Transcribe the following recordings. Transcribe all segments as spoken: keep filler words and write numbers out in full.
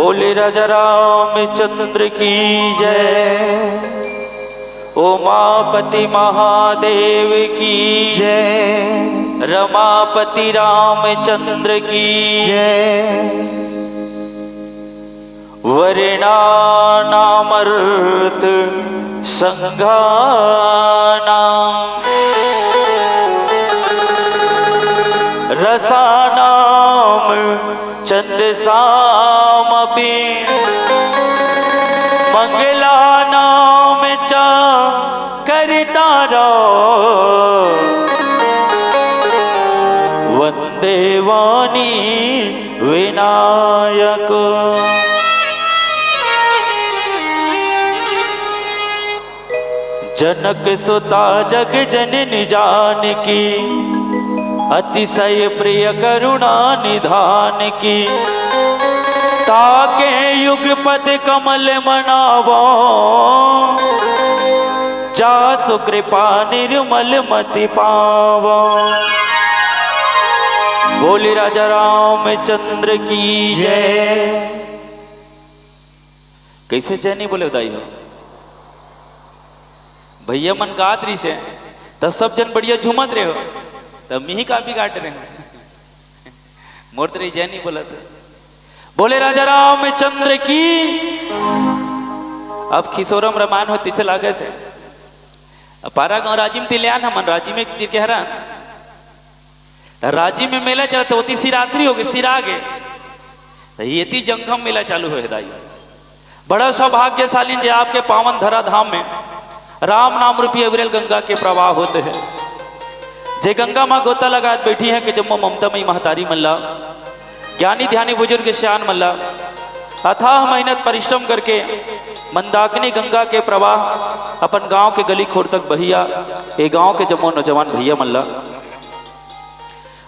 बोले राजा रामचंद्र की जय। उमापति महादेव की जय। रमापति रामचंद्र की जय। वर्णानामर्थ संघानां रसानां छंदसामपि मंगलानां च कर्तारः वंदे वाणी विनायक। जनक सुता जग जननी जानकी, अतिशय प्रिय करुणा निधान की। ताके युग पद कमल मनावो, जासु कृपा निर्मल मति पावो। बोले राजा रामचंद्र की जय। कैसे जय नहीं बोले दाई हो? भैया मन गात रहिसे, त सब जन बढ़िया झूमत रहे हो, त मिही का बिगाड़ रहे हो। मोर तरे जय नहीं बोलत। बोले राजा रामचंद्र की। अब खिसोरम रामायण होती चला गए थे। अब पारा गांव राजिम तिल्यान हमन राजिम एक तीर के हरन। त राजिम में मेला चलत होती शिवरात्रि हो गई, सिरा गे। त ये ती जंगम मेला चालू हो दाई। बड़ा सौभाग्यशाली जे आपके पावन धरा धाम में राम नाम रूपी अविरल गंगा के प्रवाह होते हैं। जे गंगा माँ गोता लगात बैठी हैं कि जम्मो ममता मई महतारी मल्ला, ज्ञानी ध्यानी बुजुर्ग सियान मल्ला, अथाह मेहनत परिश्रम करके मंदाकिनी गंगा के प्रवाह अपन गांव के गली खोर तक बहिया, ए गांव के जम्मो नौजवान भैया मल्ला।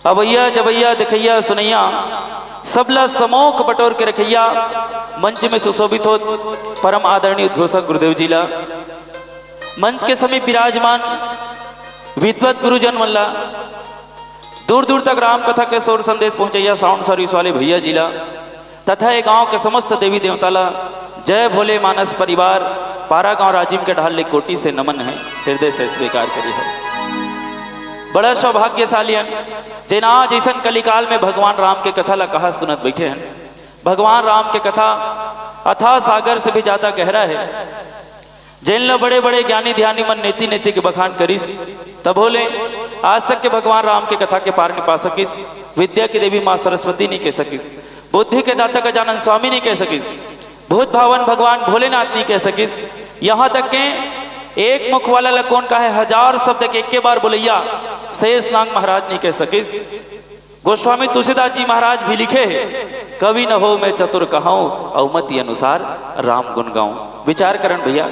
अवैया, जवैया, देखैया, सुनैया, सबला समोक बटोर के रखैया, मंच में सुशोभित होत परम आदरणीय उद्घोषक गुरुदेव जी ला, मंच के समीप विराजमान विद्वत गुरुजन मन ला, दूर दूर तक राम कथा के शोर संदेश पहुंचैया साउंड सर्विस वाले भैया जी ला, तथा ये गांव के समस्त देवी देवता ला जय भोले मानस परिवार पारा गांव राजिम के ढाल ले कोटि से नमन है, हृदय से स्वीकार करी है। बड़ा सौभाग्यशाली है जेन आज ऐसन कलिकाल में भगवान राम के कथा ला कहा सुनत बैठे हैं। भगवान राम के कथा अथाह सागर से भी ज्यादा गहरा है। जेन ला बड़े बड़े ज्ञानी ध्यानी मन नेति नेति के बखान करिस, तभो ले आज तक के भगवान राम के कथा के पार नहीं पा सकिस। विद्या की देवी माँ सरस्वती नहीं कह सकिस, बुद्धि के दाता गजानन स्वामी नहीं कह सकिस, भूत भावन भगवान भोलेनाथ नहीं कह सकिस, यहाँ तक के एक मुख वाला ला कोन कहे, हजार शब्द के एक बार बोलैया शेष नाग महाराज नहीं कह सकिस। गोस्वामी तुलसीदास जी महाराज भी लिखे हैं, "कवि न होवँ मैं चतुर कहाऊं, अवमति अनुसार राम गुण गाऊं।" विचार करन भैया,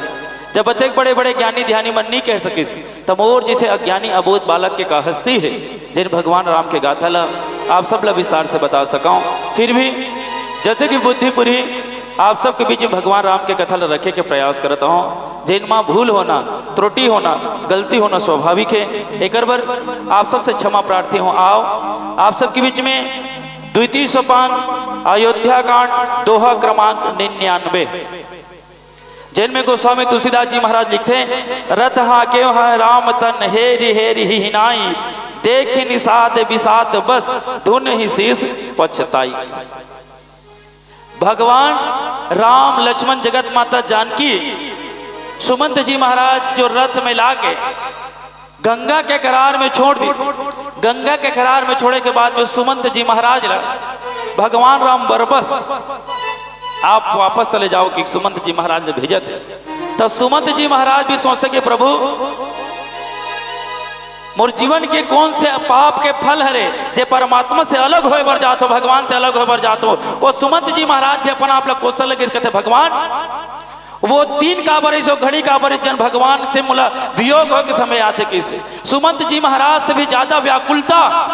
जब अतेक बड़े बड़े ज्ञानी ध्यानी मन नहीं कह सकिस, त मोर जैसे अज्ञानी अबोध बालक के का हस्ती है, जेन भगवान राम के गाथा ला आप सब ला विस्तार से बता सकाऊं। फिर भी जते की बुद्धि पूरी आप सबके बीच में भगवान राम के कथा ला रखे के प्रयास करत हूँ। जेन मा भूल होना, त्रुटि होना, गलती होना स्वाभाविक है। एकर बर आप सबसे क्षमा प्रार्थी हूँ। आओ, आप सबके बीच में द्वितीय सोपान अयोध्या कांड दोहा क्रमांक निन्यानवे, जेन में गोस्वामी तुलसीदास जी महाराज लिखते हैं, "रथ हाँकेव है राम तन हेरि हेरि हिहिनाई, देखि निषाद बिषाद बस धुनहि शीस पछताई।" भगवान राम, लक्ष्मण, जगत माता जानकी, सुमंत जी महाराज जो रथ में लाके गंगा के करार में छोड़ दी। गंगा के करार में छोड़े के बाद में सुमंत जी महाराज ला भगवान राम बरबस, "आप वापस चले जाओ," कि सुमंत जी महाराज ने भेजत। तो सुमंत जी महाराज भी सोचते कि प्रभु, मोर जीवन के कौन से पाप के फल हरे, जे परमात्मा से अलग होए बर जात हो, भगवान से अलग होए बर जात हो। वो सुमंत जी महाराज भी अपन आप ला कोसल लगे, कहते, "भगवान, वो दिन काबर अइस, वो घड़ी काबर अइस, जन भगवान से मोला वियोग होए के समय आथे।" कइसे सुमंत जी महाराज से भी ज्यादा व्याकुलता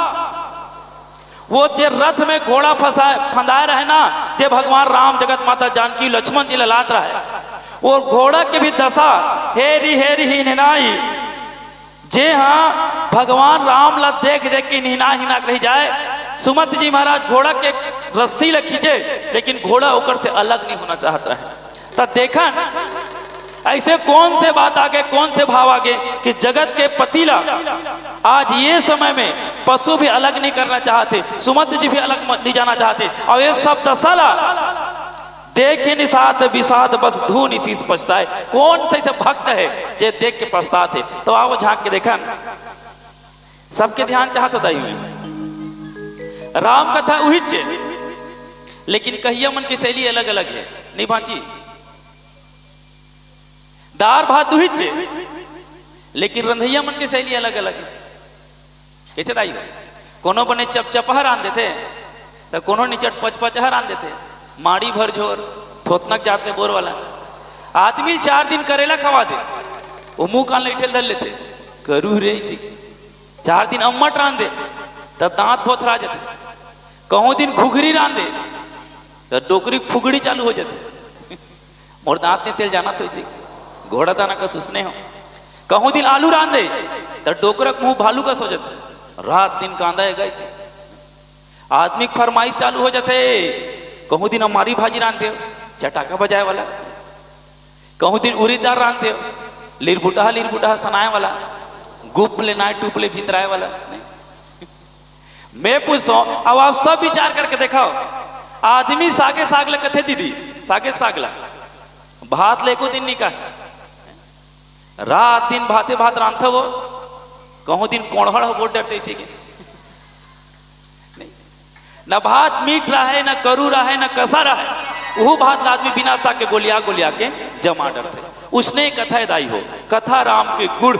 वो जे रथ में घोड़ा फंसाए, फंदाए रहे ना, जे भगवान राम, जगत माता जानकी, लक्ष्मण जी ला लात रहे, वो घोड़ा के भी दशा, "हेरि हेरि हिनहिनाई।" जे हाँ भगवान राम ला देख देख के हिना हिना रह जाए। सुमंत जी महाराज घोड़ा के रस्सी ला खींचे, लेकिन घोड़ा ओकर से अलग नहीं होना चाहत रहे। त देखन, ऐसे कौन से बात आगे, कौन से भाव आगे कि जगत के पति ला आज ये समय में पशु भी अलग नहीं करना चाहते, सुमंत जी भी अलग म-, नहीं जाना चाहते, और ये सब दशा ला देख के निषाद विषाद बस धुन इसी से पछताए। कौन से ऐसे भक्त है जे देख के पछतात हे? तो आओ झांक के देखन। सबके ध्यान चाहत होता ही में राम कथा उहिच हे, लेकिन कहिया मन के शैली अलग अलग है। नहीं बाची, दार भात उहिच हे, लेकिन रंधैया मन के शैली अलग अलग है। कैसे दाई हो? कोनो बने चपचपहा रांध देथे, त कोनो निचट पचपचहा रांध देथे। माड़ी भर झोर, थोतनक जात ले बोर वाला। आदमी ल चार दिन करेला खवा दे, वो मुंह कान लइठे ल धर लेथे। करू रे इसी। चार दिन अम्मट रांध दे, त दांत भोथरा जथे। कहूं दिन घुघरी रांध दे, त डोकरी फुगड़ी चालू हो जथे। मोर दांत ने तेल जाना तो इसी। घोड़ा दाना का सुसने हो। कहूं दिन आलू रांध दे, त डोकरा के मुंह भालू का सो जथे। रात दिन कांदा है गाइस। आदमी के फरमाइश चालू हो जाथे। कहूं दिन अमारी भाजी रांध दे, चटाका बजाए वाला। कहूं दिन उरीद दार रांध दे, लिरबुटहा लिरबुटहा सनाए वाला, गुप ले नाय टूप ले भिंदराए वाला। नहीं? मैं पूछता हूं, अब आप सब विचार करके देखो, आदमी सागे साग ला कथे दीदी, सागे साग ला भात ले एको दिन नहीं कहे। रात दिन भाते भात रांधथव, कहूं दिन कोड़हड़ हो बोल डरते इसी के। नहीं। न भात मीठ रहे, न करू रहे, न कसा रहे, वो भात ला आदमी बिना साग के गोलिया गोलिया के जमा डरथे। उसने कथा दाई हो, कथा राम के गुड़।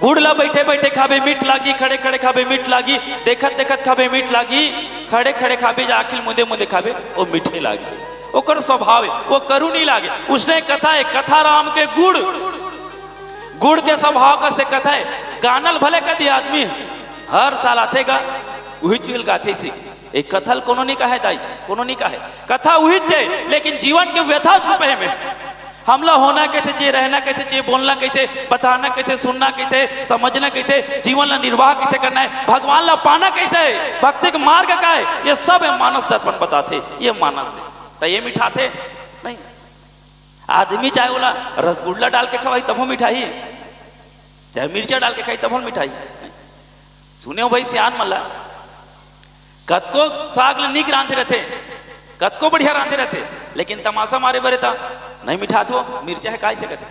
गुड़ ला बैठे बैठे खाबे मीठ लागी, खड़े खड़े खाबे मीठ लागी, देखत देखत खाबे मीठ लागी, खड़े खड़े खाबे या आखिर मुंदे मुंदे खाबे, वो मीठे लागी। ओकर स्वभाव है, वो करू नहीं लागे। उसने कथा है, कथा राम के गुड़। गुड़ के स्वभाव का से कथा है। गाना ल भले कदी आदमी हर साल आथे गा, उही चीज ल गाथे सी। एक कथा ल कोनो नहीं कहे दाई, कोनो नहीं कहे। कथा उही चे, लेकिन जीवन के व्यथा छुपे में। हमला होना कैसे चाहिए, रहना कैसे चाहिए, बोलना कैसे, बताना कैसे, सुनना कैसे, समझना कैसे, जीवन ला निर्वाह कैसे करना है, भगवान ला पाना कैसे है, भक्ति के मार्ग का है, ये सब है मानस दर्पण बताथे। ये मानस है, त ये मिठाथे नहीं। आदमी चाहे ओला रसगुल्ला डाल के खवाई तभो मिठाही, चाहे मिर्चा डाल के खाई तभो मिठाही। सुने हो भाई सियान मन ला, कतको साग ल नीक रांधे रहथे, कतको बढ़िया रांधे रहथे, लेकिन तमाशा मारे बरे त नहीं मिठात हो, मिर्चा है काय से कहते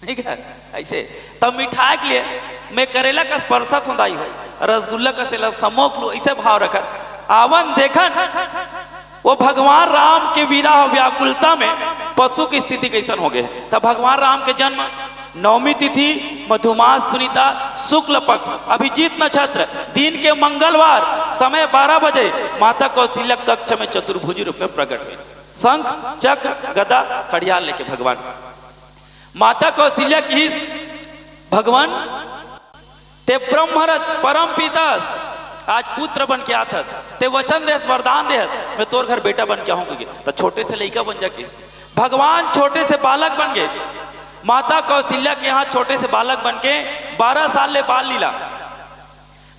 नहीं कह ऐसे। तब मिठाए के लिए मैं करेला कस परसत हों दाई हो, रसगुल्ला कस एला समोक लू, ऐसे भाव रखत आवन देखन वो भगवान राम के विरह व्याकुलता में पशु की स्थिति कैसन हो गए। तब भगवान राम के जन्म नवमी तिथि, मधुमास पुनीता, शुक्ल पक्ष, अभिजीत नक्षत्र, दिन के मंगलवार, समय बारह बजे, माता कौशल्या कक्ष में चतुर्भुजी रूप में प्रकट हुई। शंख, चक्र, गदा, खड़ियाल लेके भगवान। माता कौशल्या किहिस, भगवान, ते ब्रह्मरथ परम पितास, आज पुत्र बन के आथस, ते वचन देस, वरदान देहस, मैं तोर घर बेटा बन के आहूं कहिके। त छोटे से लइका बन जा किहिस। भगवान छोटे से बालक बन गए। माता कौशल्या के यहाँ छोटे से बालक बन के बारह साल ले बाल लीला,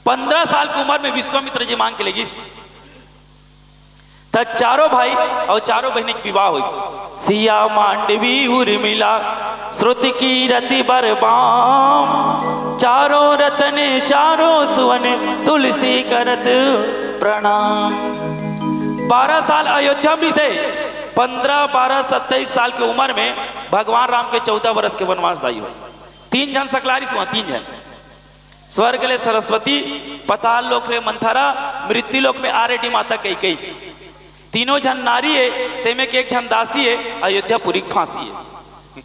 पन्द्रह साल की उम्र में विश्वामित्र जी मांग के ले गिस। त चारों भाई और चारों बहिनी के विवाह होइस। सिया मांडवी उर्मिला श्रुति कीरति बर बाम, चारों रतन चारों सुवन तुलसी करत प्रणाम। बारह साल अयोध्या में से पन्द्रह, बारह, सत्ताईस साल की उम्र में भगवान राम के चौदह वर्ष के वनवास दाई हो। तीन झन सकलारी सुआ, तीन झन। स्वर्ग ले सरस्वती, पताल लोक ले मंथरा, मृत्यु लोक में आरेडी माता कैकेयी। तीनों झन नारी है, तेमे के एक झन दासी है, अयोध्यापुरी के फांसी है।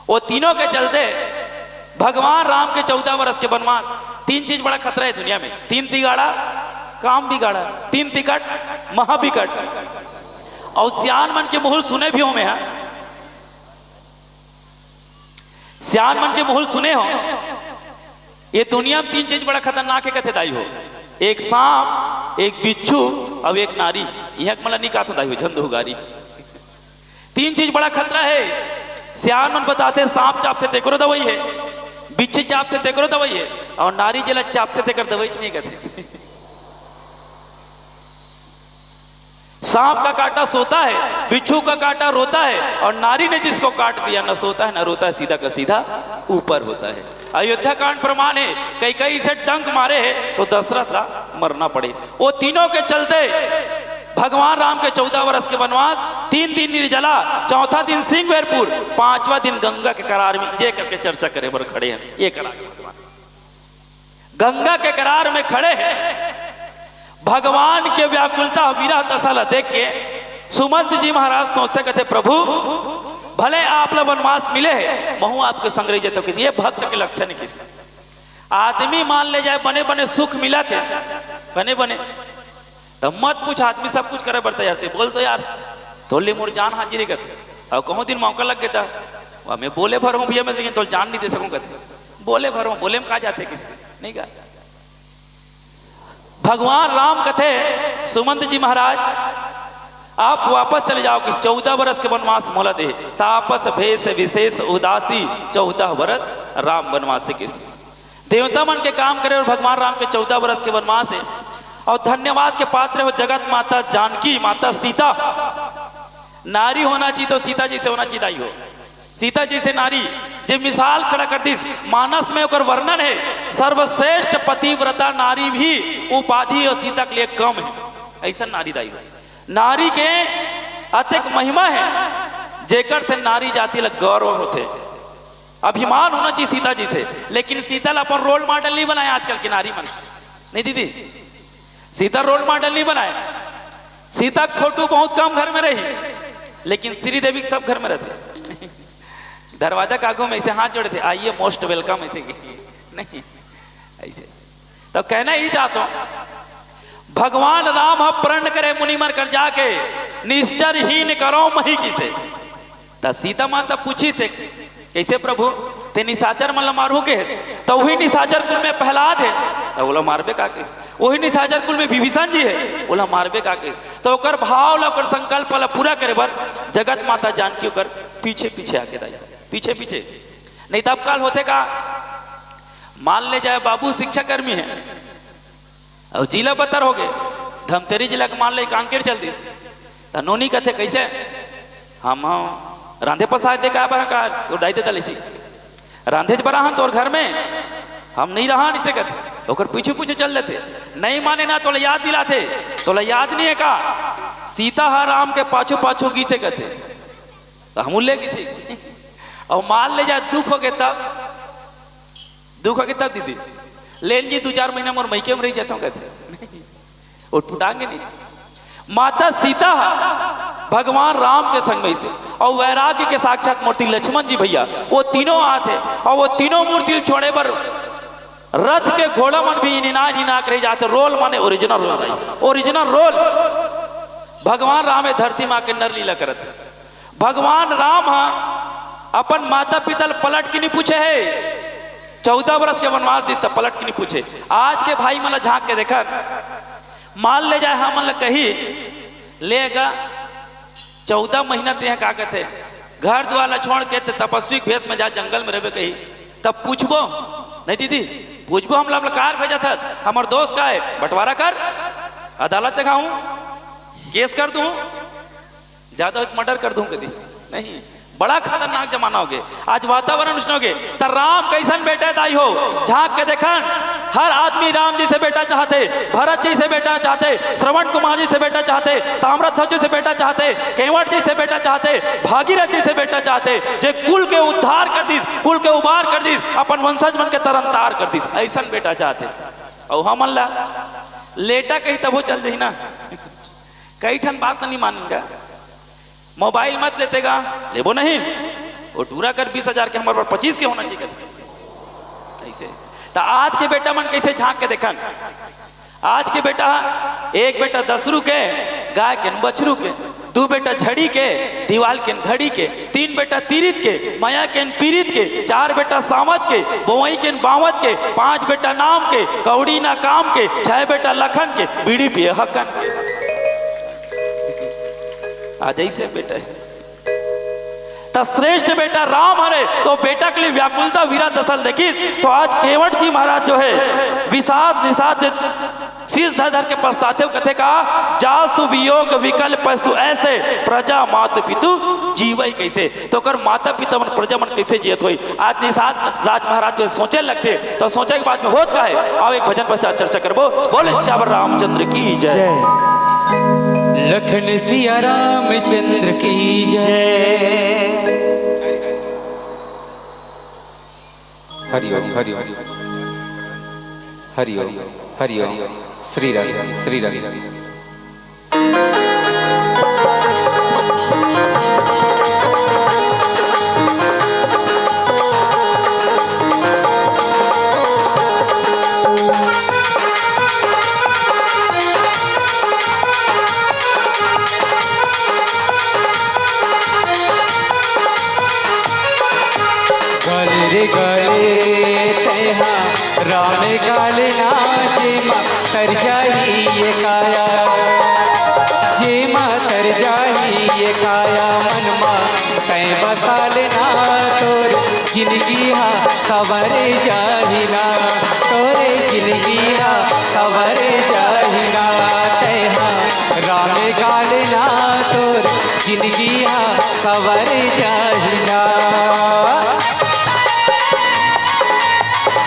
वो तीनों के चलते भगवान राम के चौदह वर्ष के वनवास। तीन चीज बड़ा खतरा है दुनिया में, तीन तिगाड़ा, काम बिगाड़ा, तीन तिकट, महाबिकट। और सियान मन के मुहुल सुने भी हो में, हाँ, सियान मन के मुहुल सुने हो, ये दुनिया में तीन चीज बड़ा खतरनाक है, कथे दाई हो, एक सांप, एक बिच्छू और एक नारी। इहाँ के मला नहीं कहत हो दाई हो, झन दुहगारी। तीन चीज बड़ा खतरा है। सियान मन बताथे, सांप चापथे तेकरो दवाई है, बिच्छू चापथे तेकरो दवाई है, और नारी जेला चापथे तेकर दवाई च नहीं कहथे। सांप का काटा सोता है, बिच्छू का काटा रोता है, और नारी ने जिसको काट दिया, न सोता है, न रोता है, सीधा का सीधा ऊपर होता है। अयोध्या कांड प्रमाण है, कैकई से डंक मारे है तो दशरथ ला मरना पड़े। वो तीनों के चलते भगवान राम के चौदह वर्ष के वनवास, तीन दिन निर्जला, चौथा दिन सिंहवेरपुर, पांचवा दिन गंगा के करार में, जे करके चर्चा करे बर खड़े हैं, ये करार में भगवान गंगा के करार में खड़े हैं। भगवान के व्याकुलता, विरह दशा ला देख के सुमंत जी महाराज सोचथे, कथे, "प्रभु, भले आप ला वनवास मिले है, महू आपके संग रहि जाथों।" ये भक्त के लक्षण किस आदमी मान ले जाए, बने बने सुख मिलत हे, बने बने, तब मत पूछ, आदमी सब कुछ करे बर तैयार थे। बोल तो यार, तोर ले मोर जान हाजिर हे कथे। अउ कहूं दिन मौका लग गे त, "वाह, मैं बोले भर हूं भैया, मैं लेकिन तोर जान नहीं दे सकूं" कथे। बोले भर हूं, बोले में का जाथे किसी, नहीं का? भगवान राम कथे, सुमंत जी महाराज, आप वापस चले जाओ, कि चौदह बरस के वनवास मोला दे। तापस भेष विशेष उदासी, चौदह बरस राम वनवासी किस। देवता मन के काम करे और भगवान राम के चौदह बरस के वनवास हे। और धन्यवाद के पात्र हो जगत माता जानकी, माता सीता। नारी होना चाहिए तो सीता जी से होना चाहिए, दाई हो। सीता जैसे नारी, जे मिसाल खड़ा कर दिस, मानस में ओकर वर्णन है, सर्वश्रेष्ठ पतिव्रता नारी भी उपाधि और सीता के लिए कम है, ऐसा नारी, दाई हो। नारी के अतेक महिमा है, जेकर से नारी जाति ला गौरव होथे, अभिमान होना चाहिए सीता जी से। लेकिन सीता ला अपन रोल मॉडल नहीं बनाए आजकल की नारी मन, नहीं दीदी, सीता रोल मॉडल नहीं बनाए। सीता के फोटो बहुत कम घर में रही, लेकिन श्रीदेवी के सब घर में रहथे। दरवाजा के आगू में ऐसे हाथ जोड़े थे, "आइए, most welcome", ऐसे की नहीं, ऐसे। तो कहना ही चाहता हूं, भगवान राम ह प्रण करे मुनि मन कर जाके, "निश्चर हीन करो मही किसे।" त सीता माता पूछिस हे, "कैसे प्रभु, ते निशाचर मन ल मारहू के हे?" त वही निशाचर कुल में प्रहलाद हे, त ओला मारबे का कहिस। वही निशाचर कुल में विभीषण जी हे, ओला मारबे का कहिस। त ओकर भाव ल, ओकर संकल्प ल पूरा करे बर जगत माता जानकी ओकर पीछे पीछे आके, दाई, पीछे पीछे। नहीं त अब काल होथे का, मान ले जाए बाबू शिक्षाकर्मी हे, अउ जिला बतर हो गे, धमतरी जिला के मान ले कांकेर चल दिस, त नोनी कथे, "कैसे हम, हम रांधे पसार दे का बरा का, तोर दाई दे दलेसी, रांधे बर आहन तोर घर में, हम नहीं रहा निसे कथे।" ओकर पीछे पीछे चल लेथे, नहीं माने ना, तोला याद दिलाथे, "तोला याद नहीं है का, सीता ह राम के पाछू पाछू गिसे कथे, त हमू ले गिसे।" अउ मान ले जाए दुख हो गे तब, दुख होगे तब दीदी, "लेन जी, दू चार महीना मोर मइके में रहि जाथंव," कथे। नहीं, वो टुटांगे नहीं। माता सीता ह भगवान राम के संग में से, और वैराग्य के साक्षात मूर्ति लक्ष्मण जी भैया, वो तीनों आथे, और वो तीनों मूर्ति ल छोड़े बर रथ के घोड़ा मन भी इनिना इनिना के रहि जाथे। रोल माने ओरिजिनल रोल, ओरिजिनल रोल। भगवान राम ए धरती माँ के नर लीला करत हे। भगवान राम ह अपन माता पिता ल पलट के नहीं पूछे हे, चौदह बरस के वनवास दिस त पलट के नहीं पूछे। आज के भाई मन ल झांक के देखन, मान ले जाए हमन ल कही, "ले गा, चौदह महीना ते ह का कथे, घर दुआर ल छोड़ के ते तपस्वी के भेष में जा, जंगल में रहबे" कही, तब पूछबो नहीं दीदी, पूछबो, "हमला कार भेजत हस, हमर दोस्त का है, बंटवारा कर, अदालत चघाऊं, केस कर दूं, ज्यादा हो तो मर्डर कर दूं कदी।" नहीं, बड़ा खतरनाक जमाना हो गे। आज वातावरण उसने हो गे। त राम कैसन बेटा हे, दाई हो, झांक के देखन, हर आदमी राम जी से बेटा चाहथे, भरत जी से बेटा चाहथे, श्रवण कुमार जी से बेटा चाहथे, ताम्रध्वज जी से बेटा चाहथे, केवट जी से बेटा चाहथे, भागीरथ जी से बेटा चाहथे, जे कुल के उद्धार कर दिस, कुल के उबार कर दिस, अपन वंशज मन के तरन तार कर दिस, ऐसन बेटा चाहथे। अउ हमन ला लेटा कही तभो चल जाही ना। कई ठन बात नहीं मानेगा। मोबाइल मत लेते गा, लेबो नहीं। वो टूरा कर बीस हजार के, हमर बर पच्चीस के होना चाहिए। ऐसे त आज के बेटा मन कैसे झांक के देखन। आज के बेटा, एक बेटा दसरू के, गाय के न बछरू के, दू बेटा झड़ी के, दीवाल के न घड़ी के, तीन बेटा तीरित के, मया के न पीरित के, चार बेटा सावत के, बोवई के न बावत के, पांच बेटा नाम के, कौड़ी ना काम के, छह बेटा लखन के, बीड़ी पिए हकन के। आ जैसे बेटा है। त श्रेष्ठ बेटा राम हरे, तो बेटा के लिए व्याकुलता, विरह दशा ल देखिस। तो आज केवट जी महाराज जो है, विषाद निषाद जे शीश धर धर के पछताथे, कथे का, "जासु वियोग विकल पशु ऐसे, प्रजा मातु पितु जीवहि कैसे।" तो ओकर माता पिता मन, प्रजा मन कैसे जियत होही? आज नहीं साथ राज महाराज के सोचे लगथे, तो सोचे के बाद में होत का है? आओ एक भजन पश्चात चर्चा करबो। बोल सियावर रामचंद्र की जय। जय। लखन सिया रामचंद्र की जय। हरि ओम, हरि ओम, हरि ओम, हरि ओम। श्री राम, श्री राम। गाले रे गाले तैहा राम गाले ना, जेमा तर जाही ये काया, जेमा तर जाही ये काया, मन मा तै बसा लेना। तोर जिंदगी हा सवर जाही ना, तोरे जिंदगी हा सवर जाही ना। तैहा राम गाले ना, तोर जिंदगी हा सवर जाही ना।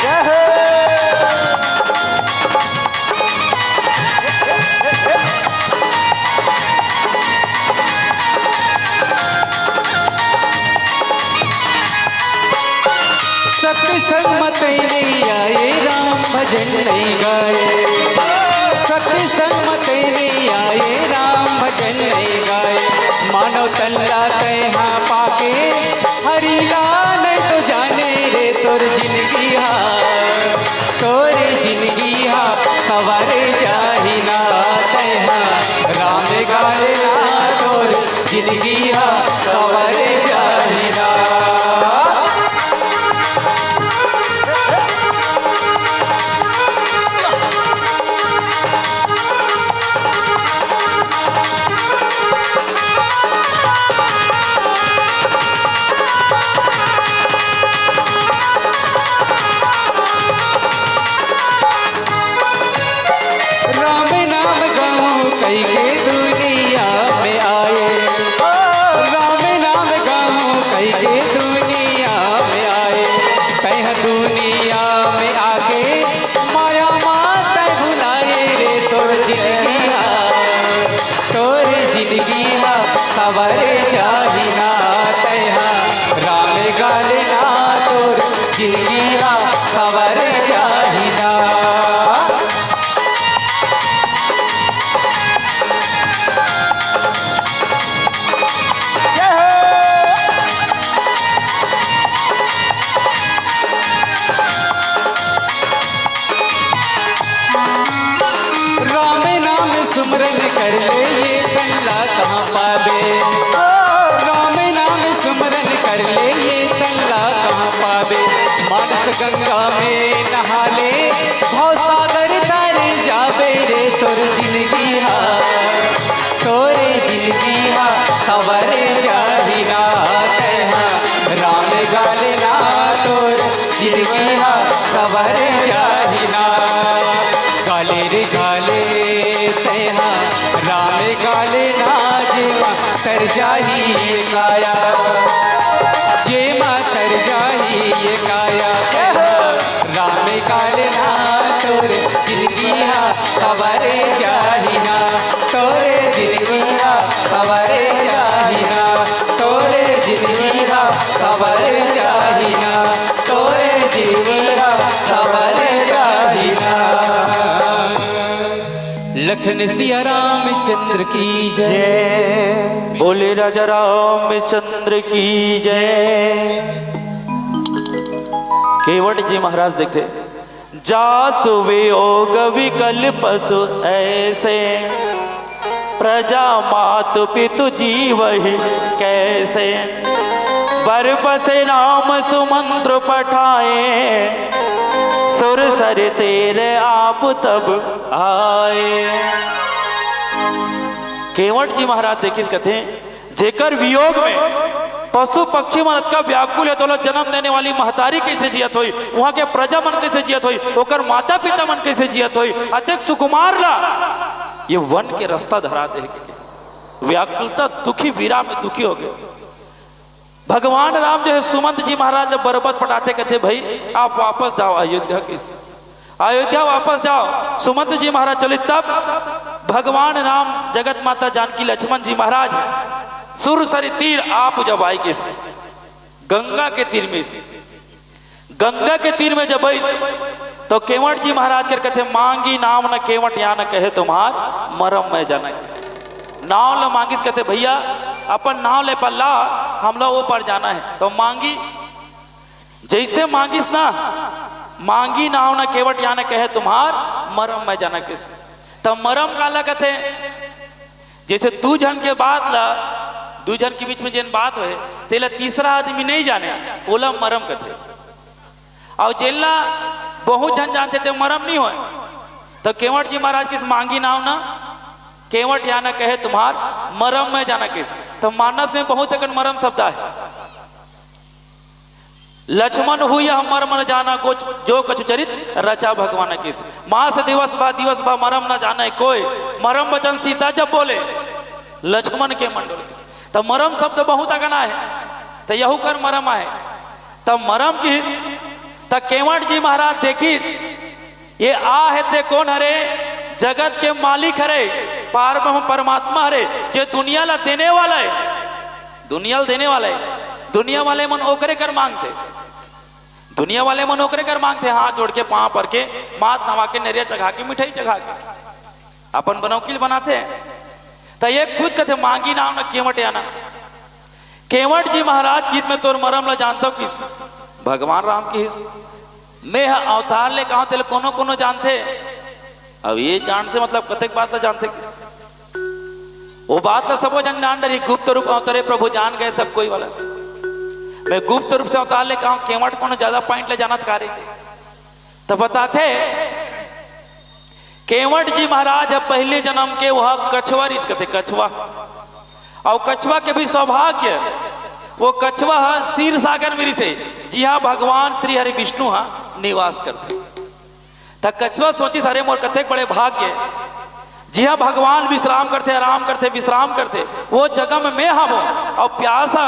जय हो। सत्संग म तै नइ आए, राम भजन नइ गाए। सत्संग म तै नइ आए, राम भजन नइ गाए। मानव तन ला तैहा पाके, हरि ला नइ तो जाने रे। तोर जिंदगी हा, तोर जिंदगी हा सवर जाही ना। तैहा राम गाले ना, तोर जिंदगी हा सवर जाही ना। राम नाम गाऊं कहिके दुनिया में आए, ओ राम नाम गाऊं कहिके दुनिया में आए। तैं दुनिया में आके माया मा तैं भुलाए रे। तोर जिंदगी हा, तोर जिंदगी हा सवर जाही ना। तैहा राम गाले ना, तोर जिंदगी हा सवर जाही ना। राम नाम सुमरन कर ले, ये तन ला कहाँ पाबे। ओ राम नाम सुमरन कर ले, ये तन ला कहाँ पाबे। मानस गंगा में नहा ले, भव सागर तर जाबे रे। तोर जिंदगी हा, तोर जिंदगी हा सवर जाही ना। तैहा राम गाले ना, तोर जिंदगी हा सवर जाही ना। गाले रे गाले तैहा राम गाले ना, जेमा तर जाही ये काया, जेमा तर जाही ये काया। राम गाले ना, तोर जिंदगी हा सवर जाही ना, तोर जिंदगी हा सवर जाही ना, तोर जिंदगी हा सवर जाही ना, तोर जिंदगी हा सवर जाही ना। लखन सिया रामचंद्र की जय। जय। बोले राजा रामचंद्र की जय। केवट जी महाराज देखे, जासु वियोग विकल पशु ऐसे, प्रजा मातु पितु जीवहि कैसे। बरबस नाम सुमंत्र पठाए, सुरसरि तीर आप तब आए। केवट जी महाराज देखिस कथे, जेकर वियोग में पशु पक्षी मन अतका व्याकुल हे, त ओला जन्म देने वाली महतारी कइसे जियत होही, उहाँ के प्रजा मन कइसे जियत होही, ओकर माता पिता मन कइसे जियत होही, अतेक सुकुमार ला ये वन के रस्ता धरा दे हे। व्याकुलता दुखी, वीरा में दुखी हो गए। भगवान राम जो है सुमंत जी महाराज ला बरोबर पटाथे, कहथे, "भाई, आप वापस जाओ अयोध्या।" किस अयोध्या वापस जाओ। सुमंत जी महाराज चले, तब भगवान राम, जगत माता जानकी, लक्ष्मण जी महाराज सुरसरी तीर आप जब आए किस गंगा के तीर में, गंगा के तीर में जब आइस, तो केवट जी महाराज कर कहथे, "मांगी नाव न केवट या न कहे तुम्हार, मरम मैं जाना।" नाव ल मांगिस, कहथे, "भैया, अपन नाव ले पल्ला, हमला ओ पार जाना हे।" तो मांगी जैसे मांगिस ना, "मांगी नाव न केवट या न कहे तुम्हार, मरम मैं जाना।" किस त मरम काला कथे? जैसे दू झन के बात ला, दू झन के बीच में जेन बात होए, तेला तीसरा आदमी नहीं जाने, ओला मरम कथे। अउ जेन ला बहुत झन जानथे, ते मरम नहीं होए। तो केवट जी महाराज किस, "मांगी नाव ना केवट या ना कहे तुम्हार, मरम मैं जाना।" किस तो मानस में बहुत अकन मरम शब्द आहे। "लक्ष्मण हुई यह मरम न जाना, को जो कछु चरित रचा भगवान।" किस मास दिवस भा दिवस भा मरम न जाने कोई, मरम वचन सीता जब बोले, लक्ष्मण के मन डोले। किस त मरम शब्द बहुत अकन आहे, त यहू कर मरम आहे। त मरम किस, त केवट जी महाराज देखिस, ये आ हे ते कोन हरे? जगत के मालिक हरे, पार ब्रह्म परमात्मा हरे, जे दुनिया ला देने वाला हे, दुनिया ला देने वाला हे। दुनिया वाले मन ओकरे कर मांगथे, दुनिया वाले मन ओकरे कर मांगथे, हाथ जोड़ के, पांव पर के, माथ नवा के, नरिया चघा के, मिठाई चघा के, अपन बनौकिल बनाथे। त ये खुद कथे, "मांगी नाव न केवट या ना।" केवट जी महाराज किस, "मैं तोर मरम ला जानथव।" किस भगवान राम किस, "मैं ह अवतार ले कहां, तेला कोनो कोनो जानथे।" अब ये जानथे मतलब कतेक बात ला जानथे, वो बात ला सबो झन जान डरी। "गुप्त रूप अवतरे प्रभु जान गए सब कोई" वाला। "मैं गुप्त रूप से अवतार ले कहां, केवट कोनो ज्यादा पॉइंट ले जानत का रहिसे?" त बताथे, केवट जी महाराज ह पहले जन्म के वह कछवा रिहिस कथे, कछवा। अउ कछवा के भी सौभाग्य, वो कछवा ह क्षीर सागर में रिहिसे, जिहां भगवान श्री हरि विष्णु ह निवास करथे। त कछवा सोचिस, "अरे मोर कतेक बड़े भाग्य, जिहां भगवान विश्राम करथे, आराम करथे, विश्राम करथे, वो जगह में मैं हवं।" अउ प्यासा,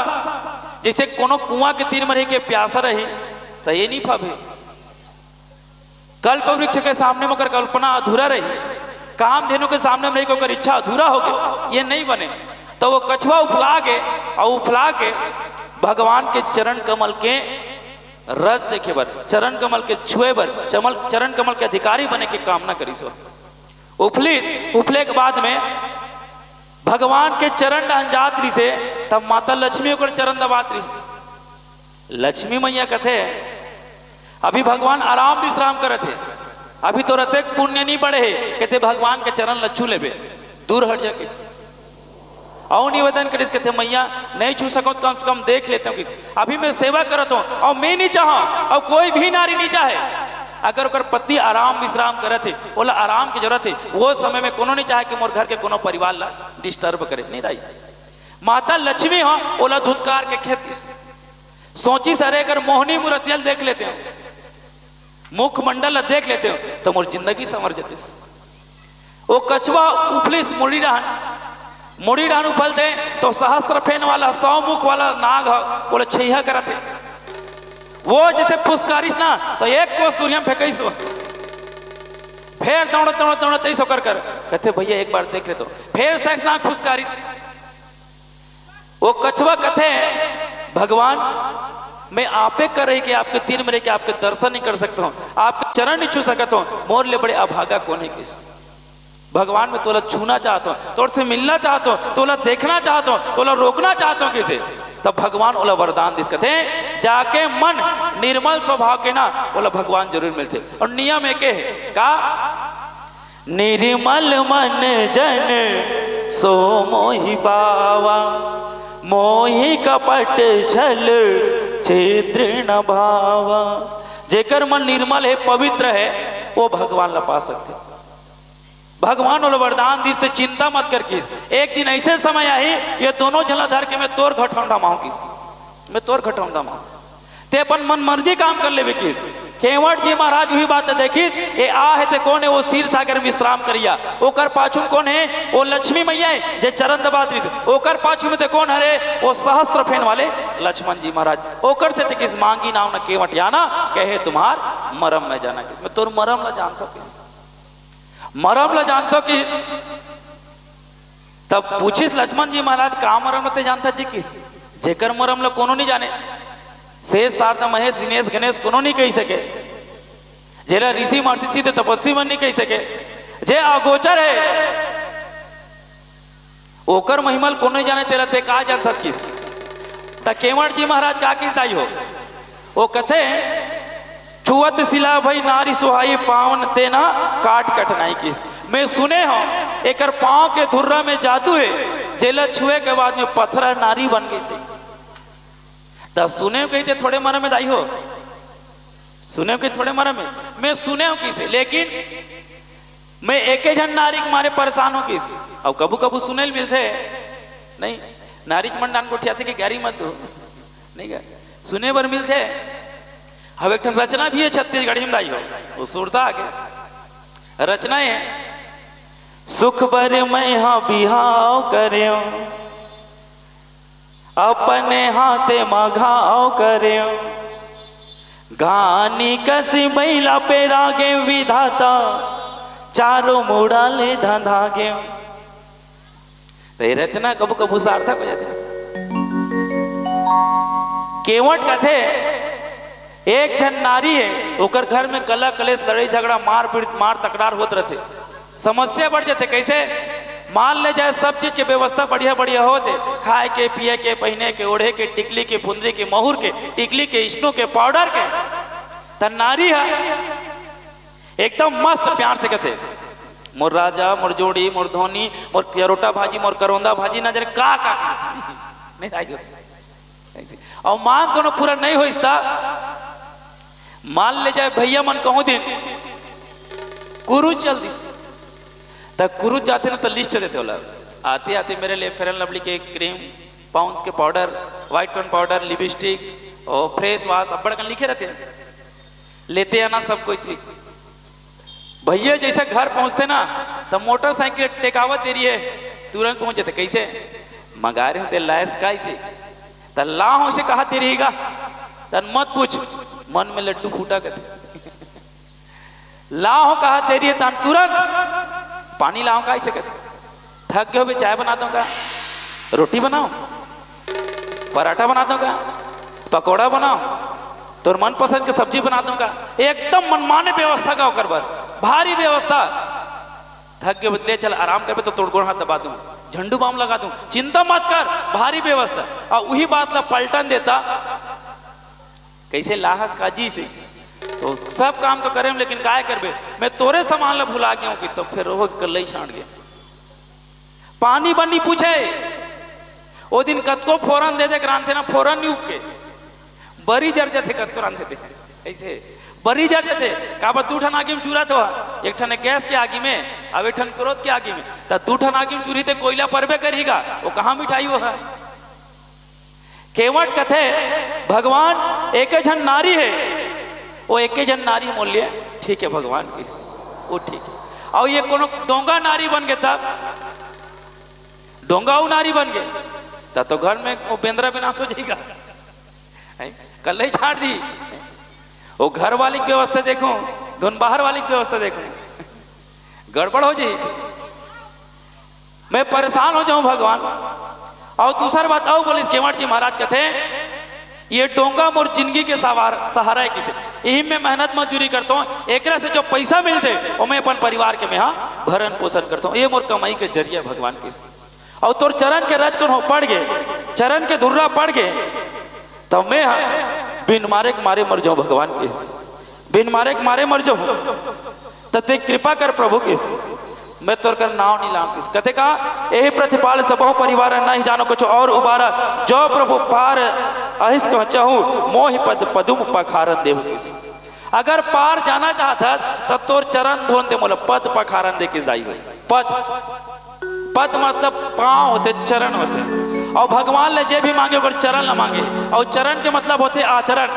जैसे कोनो कुआं के तीर में रहि के प्यासा रही, त ये नहीं पाबे। कल्प वृक्ष के सामने में ओकर कल्पना अधूरा रही, कामधेनु के सामने में रही के ओकर इच्छा अधूरा हो गई, ये नहीं बने। तो वो कछवा उफला के, और उफला के भगवान के चरण कमल के रस देखे बर, चरण कमल के छुए बर, चमल, चरण कमल के अधिकारी बने के कामना करिस। वो उफली, उफले के बाद में भगवान के चरण डहन जात रिहिसे, तब माता लक्ष्मी ओकर चरण दबात रिहिस। लक्ष्मी मैया कथे, "अभी भगवान आराम विश्राम करत हे, अभी तोर अतेक पुण्य नहीं बढ़े हे, कथे भगवान के चरण ल छू लेबे, दूर हट जा।" किस अउ निवेदन करिस, कथे, "मैया, नहीं छू सकत, कम से कम देख लेते हो।" किस अभी मैं सेवा करत हूँ, और मैं नहीं चाहूँ, और कोई भी नारी नहीं चाहे, अगर ओकर पति आराम विश्राम करत हे, ओला आराम की जरूरत हे, वो समय में कोनो नहीं चाहे कि मोर घर के कोनो परिवार ला डिस्टर्ब करे, नहीं दाई। माता लक्ष्मी ह ओला धुतकार के खेतिस। सोचिस, "अरे, अगर मोहनी मूरतिया ल देख लेते हो, मुखमंडल ल देख लेते हो, तो मोर जिंदगी संवर जतिस।" वो कछवा उफलिस मुड़ी डहन, मुड़ी डहन उफलते तो सहस्त्र फेन वाला, सौ मुख वाला नाग ह ओला छेहा करत हे। वो जैसे फुसकारिस ना, तो एक कोस दूरिया में फेंकइस वो। फेर दौड़त, दौड़त, दौड़त अइस ओकर कर, कथे, "भैया, एक बार देख ले तो।" फेर सहस नाग फुसकारिस। वो कछवा कथे, "भगवान, मैं आपे कर रही कि आपके तीर में रह के आपके दर्शन नहीं कर सकता हूँ, आपके चरण नहीं छू सकता हूँ, मोर ले बड़े अभागा कोन हे?" किस भगवान, मैं तोला छूना चाहता हूँ, तोर से मिलना चाहता हूँ, तोला देखना चाहता हूँ, तोला रोकना चाहता हूँ किसे। तब भगवान ओला वरदान दिस, कथे, "जाके मन निर्मल स्वभाव के ना, ओला भगवान जरूर मिलथे।" और नियम एक हे, का? "निर्मल मन जन सो मोहि पावा, मोहि कपट छल छिद्र न भावा।" जेकर मन निर्मल हे, पवित्र हे, वो भगवान ला पा सकथे। भगवान ओला वरदान दिस, ते चिंता मत कर किस। एक दिन ऐसे समय आही, ये दोनों झन ला धर के मैं तोर घर ठंडा माहूं किस। मैं तोर घटौंदा मांग। ते अपन मन मर्जी काम कर लेबे किस। केवट जी महाराज उही बात ल देखिस, ए आ हे ते कोन हे? ओ क्षीर सागर विश्राम करिया। ओकर पाछू म कोन हे? ओ लक्ष्मी मैया हे, जे चरण दबात रहिस। ओकर पाछू म ते कोन हरे? ओ सहस्त्र फेन वाले लक्ष्मण जी महाराज। ओकर से ते किस मांगी नाव न केवट जाना, कहे तुम्हार मरम मैं जाना किस। मैं तोर मरम ल जानथों किस। मरम ल जानथों कि तब पूछिस लक्ष्मण जी महाराज, का मरम ल ते जानथस जी किस? जेकर मरम ल कोनो नहीं जाने। शेष, शारदा, महेश, दिनेश, गणेश कोनो नहीं कहि सके। जेला ऋषि महर्षि सिद्ध तपस्वी मन नहीं कहि सके। जे अगोचर हे, ओकर महिमा ल कोनो नहीं जाने, तेला ते का जानथस किस? त केवट जी महाराज का किस दाई हो? ओ कथे, छुअत सिला भई नारी सुहाई, पावन ते ना काट कठिनाई किस। मैं सुने हों, एकर पांव के धुर्रा में जादू हे, जेला छुए के बाद में पथरा नारी बन गिस हे। त सुने हों कहिथे थोड़े मरम में दाई हो, सुने हों कहिथे थोड़े मरम में, मैं सुने हों किस, लेकिन मैं एके झन नारी के मारे परेशान हों किस। अउ कभू कभू सुने ल मिलथे, नहीं, नारीच मन डांट गोठियाथे कि गारी मत दो, नहीं गा, सुने बर मिलथे। अब एक ठन रचना भी हे छत्तीसगढ़ी में दाई हो, ओ सुरता आगे। रचना हे, सुख बर मैं हा बिहाव करेंव, अपने हाथे म घाव करेंव, घानी कस बइला पेरा गेंव विधाता, चारों मुड़ा ले धंधा गेंव। त ए रचना कभू कभू सार्थक हो जाथे ना। केवट कथे, एक झन नारी हे, ओकर घर में कला कलेश, लड़ाई झगड़ा, मारपीट, मार तकरार होत रथे। समस्या बढ़ जाथे। कइसे? मान ले जाए, सब चीज के व्यवस्था बढ़िया बढ़िया होत हे, खाए के, पिए के, पहिने के, ओढ़े के, टिकली के, फुंदरी के, महुर के, टिकली के, स्नो के, पाउडर के, त नारी ह एकदम मस्त प्यार से कथे, "मोर राजा, मोर जोड़ी, मोर धोनी, मोर चरोटा भाजी, मोर करौंदा भाजी," ना जाने का का कथे। नहीं आई हो। अइसे। अउ मांग कोनो पूरा नहीं होइस त, मान ले जाए भइया मन कहूं दिन कुरुज चल दिस, त कुरुज जाथे ना त लिस्ट देथे ओला, आते आते मेरे लिए फेयर एंड लवली के क्रीम, पॉन्ड्स के powder, white tone powder, lipstick अउ फेस वॉश, अब्बड़ कन लिखे रथे। लेते आना सब कोई सीख। भइया जइसे घर पहुंचथे ना, त मोटरसाइकिल टेकावत देरी हे, तुरंत पहुंच जाथे। कइसे? मंगाए रहे हों ते लायस का अइसे? त लाहूं अइसे कहा देरी गा, तन मत पूछ, मन में लड्डू फूटा कथे। लाहूं कहा देरी हे, तन तुरंत पानी लाहूं का अइसे कथे। थक गए हो बे, चाय बना दूं का, रोटी बनाओ, पराठा बना दूं का, पकौड़ा बनाओ, तोर मनपसंद के सब्जी बना दूं का। एकदम मनमाने व्यवस्था का ओकर बर, भारी व्यवस्था। थक गए हो बे, ले चल आराम करबे त तोर गोड़ हाथ दबा दूं, झंडू बाम लगा दूं, चिंता मत कर, भारी व्यवस्था। अउ उही बात ला पलटन देता, कइसे लाहस का जी से, तो सब काम तो करेंव, लेकिन काय करबे, मैं तोरे सामान ला भुला गेंव कि, तो फेर ओह कल्लई छांट गे। पानी बर नहीं पूछे, ओ दिन कतको फोरन दे दे के रांधथे ना, फोरन नहीं उपके, बरी जर जाथे कतको रांधे दे, अइसे बरी जर जाथे। काबर दू ठन आगी में चूरत हो, एक ठन गैस के आगी में, अब एक ठन क्रोध के आगी में, त दू ठन आगी में चूरही ते कोयला परबे करही गा, ओ कहां मिठाई हो है? केवट कथे, "भगवान, एके झन नारी हे, ओ एके झन नारी मोर लिए ठीक हे भगवान," कहिस, "ओ ठीक हे।" अउ ये कोनो डोंगा नारी बन गे तब, डोंगा अउ नारी बन गे, तब तो घर में ओ बेंदरा विनाश हो जाही गा, हैं? कल्लई छांट दिही। ओ घर वाली के व्यवस्था देखहूं, धुन बाहर वाली के व्यवस्था देखहूं, गड़बड़ हो जाही। मैं परेशान हो जाहूं भगवान। अउ दूसर बात अउ बोलिस केवट जी महाराज कथे, "ये डोंगा मोर जिंदगी के सवार-, सहारा हे," कहिस, "इही में मेहनत मजदूरी करथंव, एकरा से जो पइसा मिलथे, ओमे अपन परिवार के मेहा भरण पोषण करथंव, ये मोर कमाई के जरिया भगवान," कहिस। "अउ तोर चरण के रज कोनो पड़ गे, चरण के धुर्रा पड़ गे, त मेहा बिन मारे के मारे मर जाहूं भगवान," कहिस। बिन मारे के मारे मर जाहूं, त ते कृपा कर प्रभु कहिस, मैं तोर कर नाव नहीं लांव कहिस। कथे का, "एहि प्रतिपाल सबहु परिवार, नहीं जानो कछु और उबारा, जो प्रभु पार अहिस कहचहु, मोहि पद पदुम पखारन देहु," कहिस। अगर पार जाना चाहत हस, त तोर चरण धोन दे मोला, पद पखारन दे कहिस दाई हो। पद पद मतलब पांव होथे, चरण होथे। अउ भगवान ले जे भी मांगे, ओकर चरण ल मांगे। अउ चरण के मतलब होथे आचरण।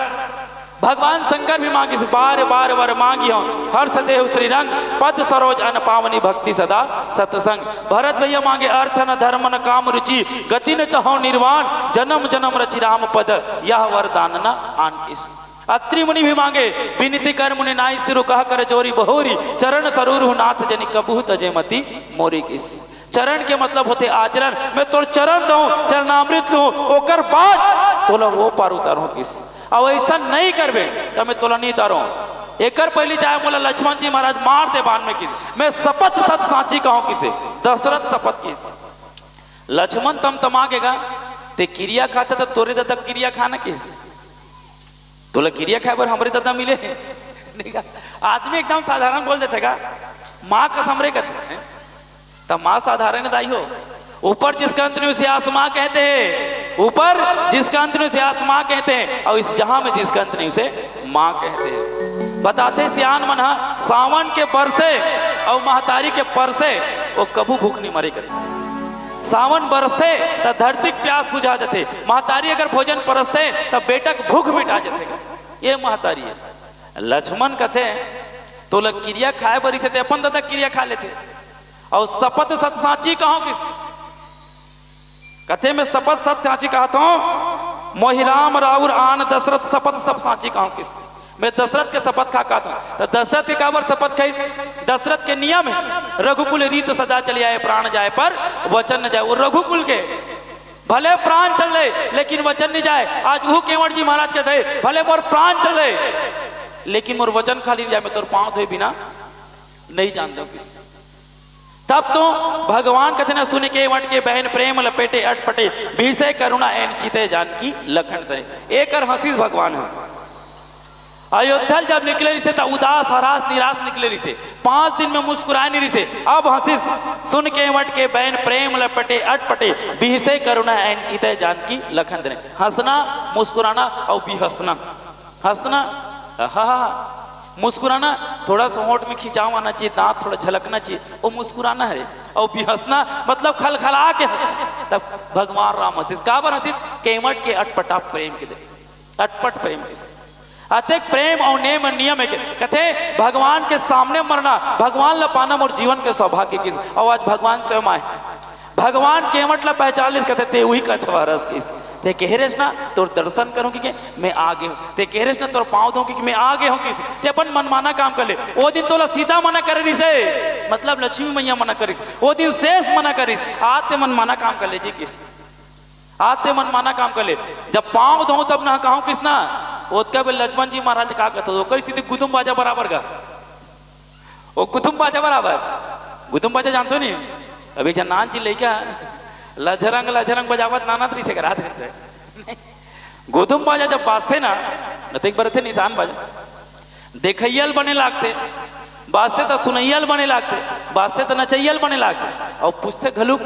भगवान शंकर भी मांगिस, "बार बार वर मांगिहौं, हर्ष देहु श्रीरंग, पद सरोज अन पावनी भक्ति सदा सत्संग।" भरत भैया मांगे, "अर्थ न धर्म न काम रुचि, गति न चाहौं निर्वाण, जन्म जन्म रचि राम पद, यह वरदान न आन" किस। अत्रि मुनि भी मांगे, "विनती कर मुनि नाई स्थिरु, कह कर जोरी बहोरी, चरण सरोरहु नाथ जनि कबहु तजे मति मोरी" किस। चरण के मतलब होथे आचरण। "मैं तोर चरण धोहूं, चरणामृत लूहूं, ओकर बाद तोला वो पार उतारहूं" किस। अउ ऐसा नहीं करबे त मैं तोला नहीं उतारहूं। एकर पहिली चाहे मोला लक्ष्मण जी महाराज मार दे बाण में किस। "मैं शपथ सत सांची कहूं" किसे, दशरथ शपथ किस। लक्ष्मण तमतमा गे गा, "ते किरिया खाथे त तोरे ददा किरिया खाना" किस। "तोला किरिया खाए बर हमरे ददा मिले?" नहीं गा। आदमी एकदम साधारण बोल देथे गा, "माँ कसम रे" कथे। त माँ साधारण दाई हो, ऊपर जिसका अंत नहीं उसे आसमां कहते हैं, ऊपर जिसका अंत नहीं उसे आसमां कहते हैं, और इस जहां में जिसका अंत नहीं उसे माँ कहते हैं। बताथे सियान मन ह, सावन के बरसे अउ महतारी के परसे, वो कभू भूख नहीं मरे करे। सावन बरसथे त धरती के प्यास बुझा जथे, महतारी अगर भोजन परसथे त बेटा के भूख मिटा जथे। ये महतारी है। लक्ष्मण कथे, "तोला किरिया खाए बर इसे ते अपन ददा किरिया खा लेते।" अउ शपथ सत सांची कहूं किस। कथे, "मैं शपथ सत सांची कहत हूं, मोहि राम राउर आन दशरथ शपथ सब सांची कहूं किस।" मैं दशरथ के शपथ खा कहत हूं। त दशरथ के काबर शपथ खाई? दशरथ के नियम है, "रघुकुल रीत सदा चली आए, प्राण जाए पर वचन न जाए।" वो रघुकुल के भले प्राण चल ले, लेकिन वचन नहीं जाए। आज वो केवट जी महाराज कथे, "भले मोर प्राण चल ले, लेकिन मोर वचन खाली नहीं जाए, मैं तोर पांव धोए बिना नहीं जान दो किस।" तब तो भगवान कथे ना, "सुनि केवट के बहन प्रेम लपेटे अटपटे, बिहसे करुणा एन चिते जानकी लखन धरे।" एकर हंसिस भगवान ह। अयोध्या ल जब निकले रिसे त उदास, हरास, निराश निकले रिसे। पांच दिन में मुस्कुराए नहीं रिसे। अब हंसिस, "सुनि केवट के बहन प्रेम लपेटे अटपटे, बिहसे करुणा एन चिते जानकी लखन धरे।" हंसना, मुस्कुराना अउ बिहसना। हंसना, आहा, मुस्कुराना, थोड़ा सा होंठ में खिंचाव आना चाहिए, दांत थोड़ा झलकना चाहिए, वो मुस्कुराना है। अउ बिहसना मतलब खलखला के हंसना। तब भगवान राम हंसिस, काबर हंसिस? केवट के अटपटा प्रेम के दे, अटपट प्रेम के। अतेक प्रेम अउ नेम नियम है के, कथे, "भगवान के सामने मरना, भगवान ला पाना मोर जीवन के सौभाग्य किस।" अउ आज भगवान स्वयं आए। भगवान केवट ला पहचान लिस, कथे, "ते उही कछवा हरस किस। ते कहे रेस ना, तोर दर्शन करूं कि के, मैं आ गे हूं। ते कहे रेस ना, तोर पांव धों कि, कि मैं आ गे हूं किस। ते अपन मनमाना काम कर ले।" ओ दिन तोला सीता मना करे रिसे, मतलब लक्ष्मी मैया मना करिस। ओ दिन शेष मना करिस। आज ते मनमाना काम कर ले जी किस। आज ते मनमाना काम कर ले। जब पांव धों तब ना कहूं किस ना। ओतका बेर लक्ष्मण जी महाराज का कहत हो, कही सीधी गुदुम बाजा बराबर गा। ओ गुदुम बाजा बराबर। गुदुम बाजा जानथो नहीं? अभी जब नान ची लइका लझरंग लझरंग बजावत नानत रहिसे, रात रहते। गुदुम बाजा जब बाजथे ना, न तो एक बार थे निशान बाजा। देखइया ल बने लागथे, बाजथे त सुनइया ल बने लागथे, बाजथे त नचइया ल बने लागथे। अउ पूछथे घलुक,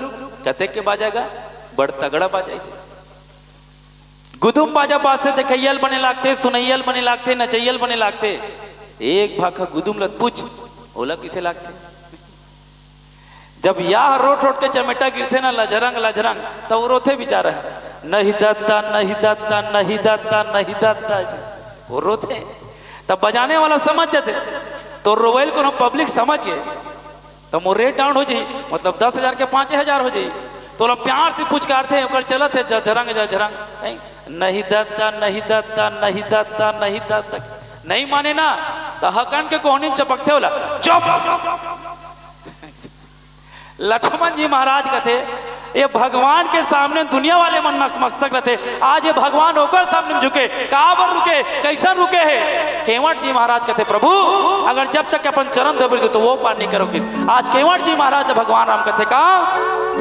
"कतेक के बाजा गा?" "बड़ तगड़ा बाजा इसे।" गुदुम बाजा बाजथे, देखइया ल बने लागथे, सुनइया ल बने लागथे, नचइया ल बने लागथे। एक भाखा गुदुम ल पूछ, ओला किसे लागथे? जब या रोट रोट के चमेटा गिरथे ना, लझरंग लझरंग, त वो रोथे बेचारा, "नहीं दद्दा, नहीं दद्दा, नहीं दद्दा, नहीं दद्दा", ऐसे वो रोथे। तब बजाने वाला समझ जाथे, तो रोवइल कोनो पब्लिक समझ गए, त मोर रेट डाउन हो जाही, मतलब दस हजार के पाँचे हजार हो जाही। तो ओला प्यार से पुचकारथे, ओकर चलत हे झरंग झरंग, "नहीं, नहीं दद्दा, नहीं दद्दा, नहीं दद्दा, नहीं दद्दा।" नहीं माने ना, त हकन के कोहनी चपकथे ओला, "चुप!" लक्ष्मण जी महाराज कथे, ये भगवान के सामने दुनिया वाले मन नतमस्तक रहथे। आज ये भगवान ओकर सामने में झुके, काबर रुके, कैसन रुके हे? केवट जी महाराज कथे, "प्रभु, अगर जब तक अपन चरण धोबे तो वो पार नहीं करो किस।" आज केवट जी महाराज भगवान राम कथे का,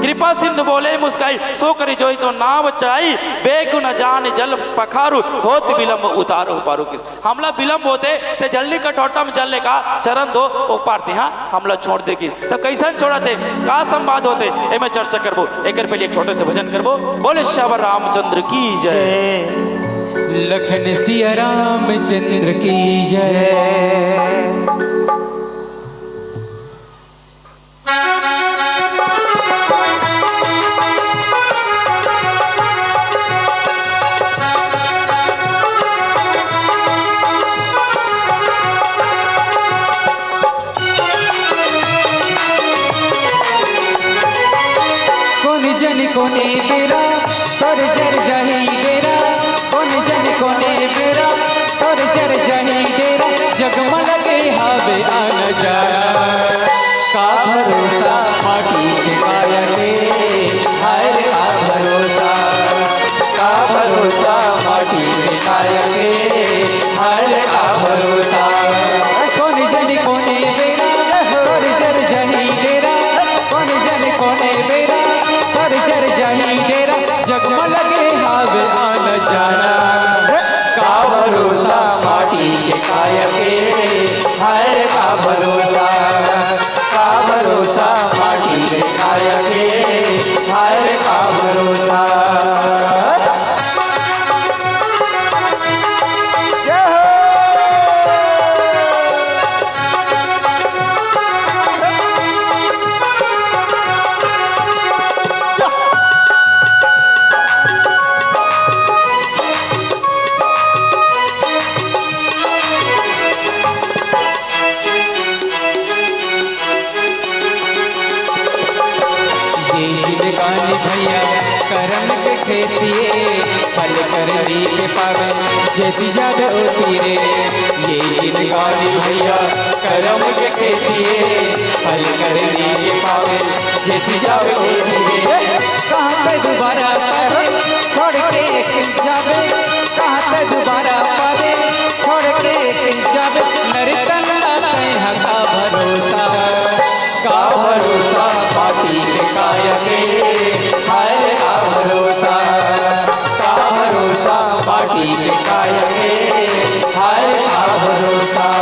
"कृपा सिंधु बोले मुस्काई, सो करी जोई तो नाव चढ़ाई, बेगु न जान जल पखारू, होत विलंब उतारो पारू किस।" हमला विलंब होथे, ते जल्दी कटोटा में जल लेका चरण धो, ओ पार तिहां हमला छोड़ दे किस। त कैसन छोड़त हे, का संवाद होथे, एमे चर्चा करबो। एकर पहले एक छोटे से भजन करबो। बोले सियावर रामचंद्र की जय। जय। लखन सिया रामचंद्र की जय। जनी कोने बेरा तोर जर जाही डेरा, कोन जनी कोने बेरा तोर जर जाही डेरा, जगमलगे हावे आना जाना। का भरोसा माटी के काया के, हाय रे का भरोसा, का भरोसा माटी के काया के, हाय रे का भरोसा। कोन जनी कोने बेरा तोर जर जाही डेरा, कोन जनी कोने बेरा तोर जर जाही डेरा, जगमलगे हावे आना जाना। का भरोसा माटी के काया के, हाय रे का भरोसा, का भरोसा माटी के काया के, हाय रे का भरोसा। ये जिंदगानी भैया करम के खेती ए, फल करनी के पावे जेती जावे ओती रे। ये जिंदगानी भैया करम के खेती ए, फल करनी के पावे जेती जावे ओती रे। कहाँ पे दोबारा पावे छोड़ के एक जावे, कहाँ पे दोबारा पावे छोड़ के एक जावे, नरतन तय हका भरोसा। का भरोसा माटी के काया के, हाय रे का भरोसा, का भरोसा माटी के काया के, हाय रे का भरोसा।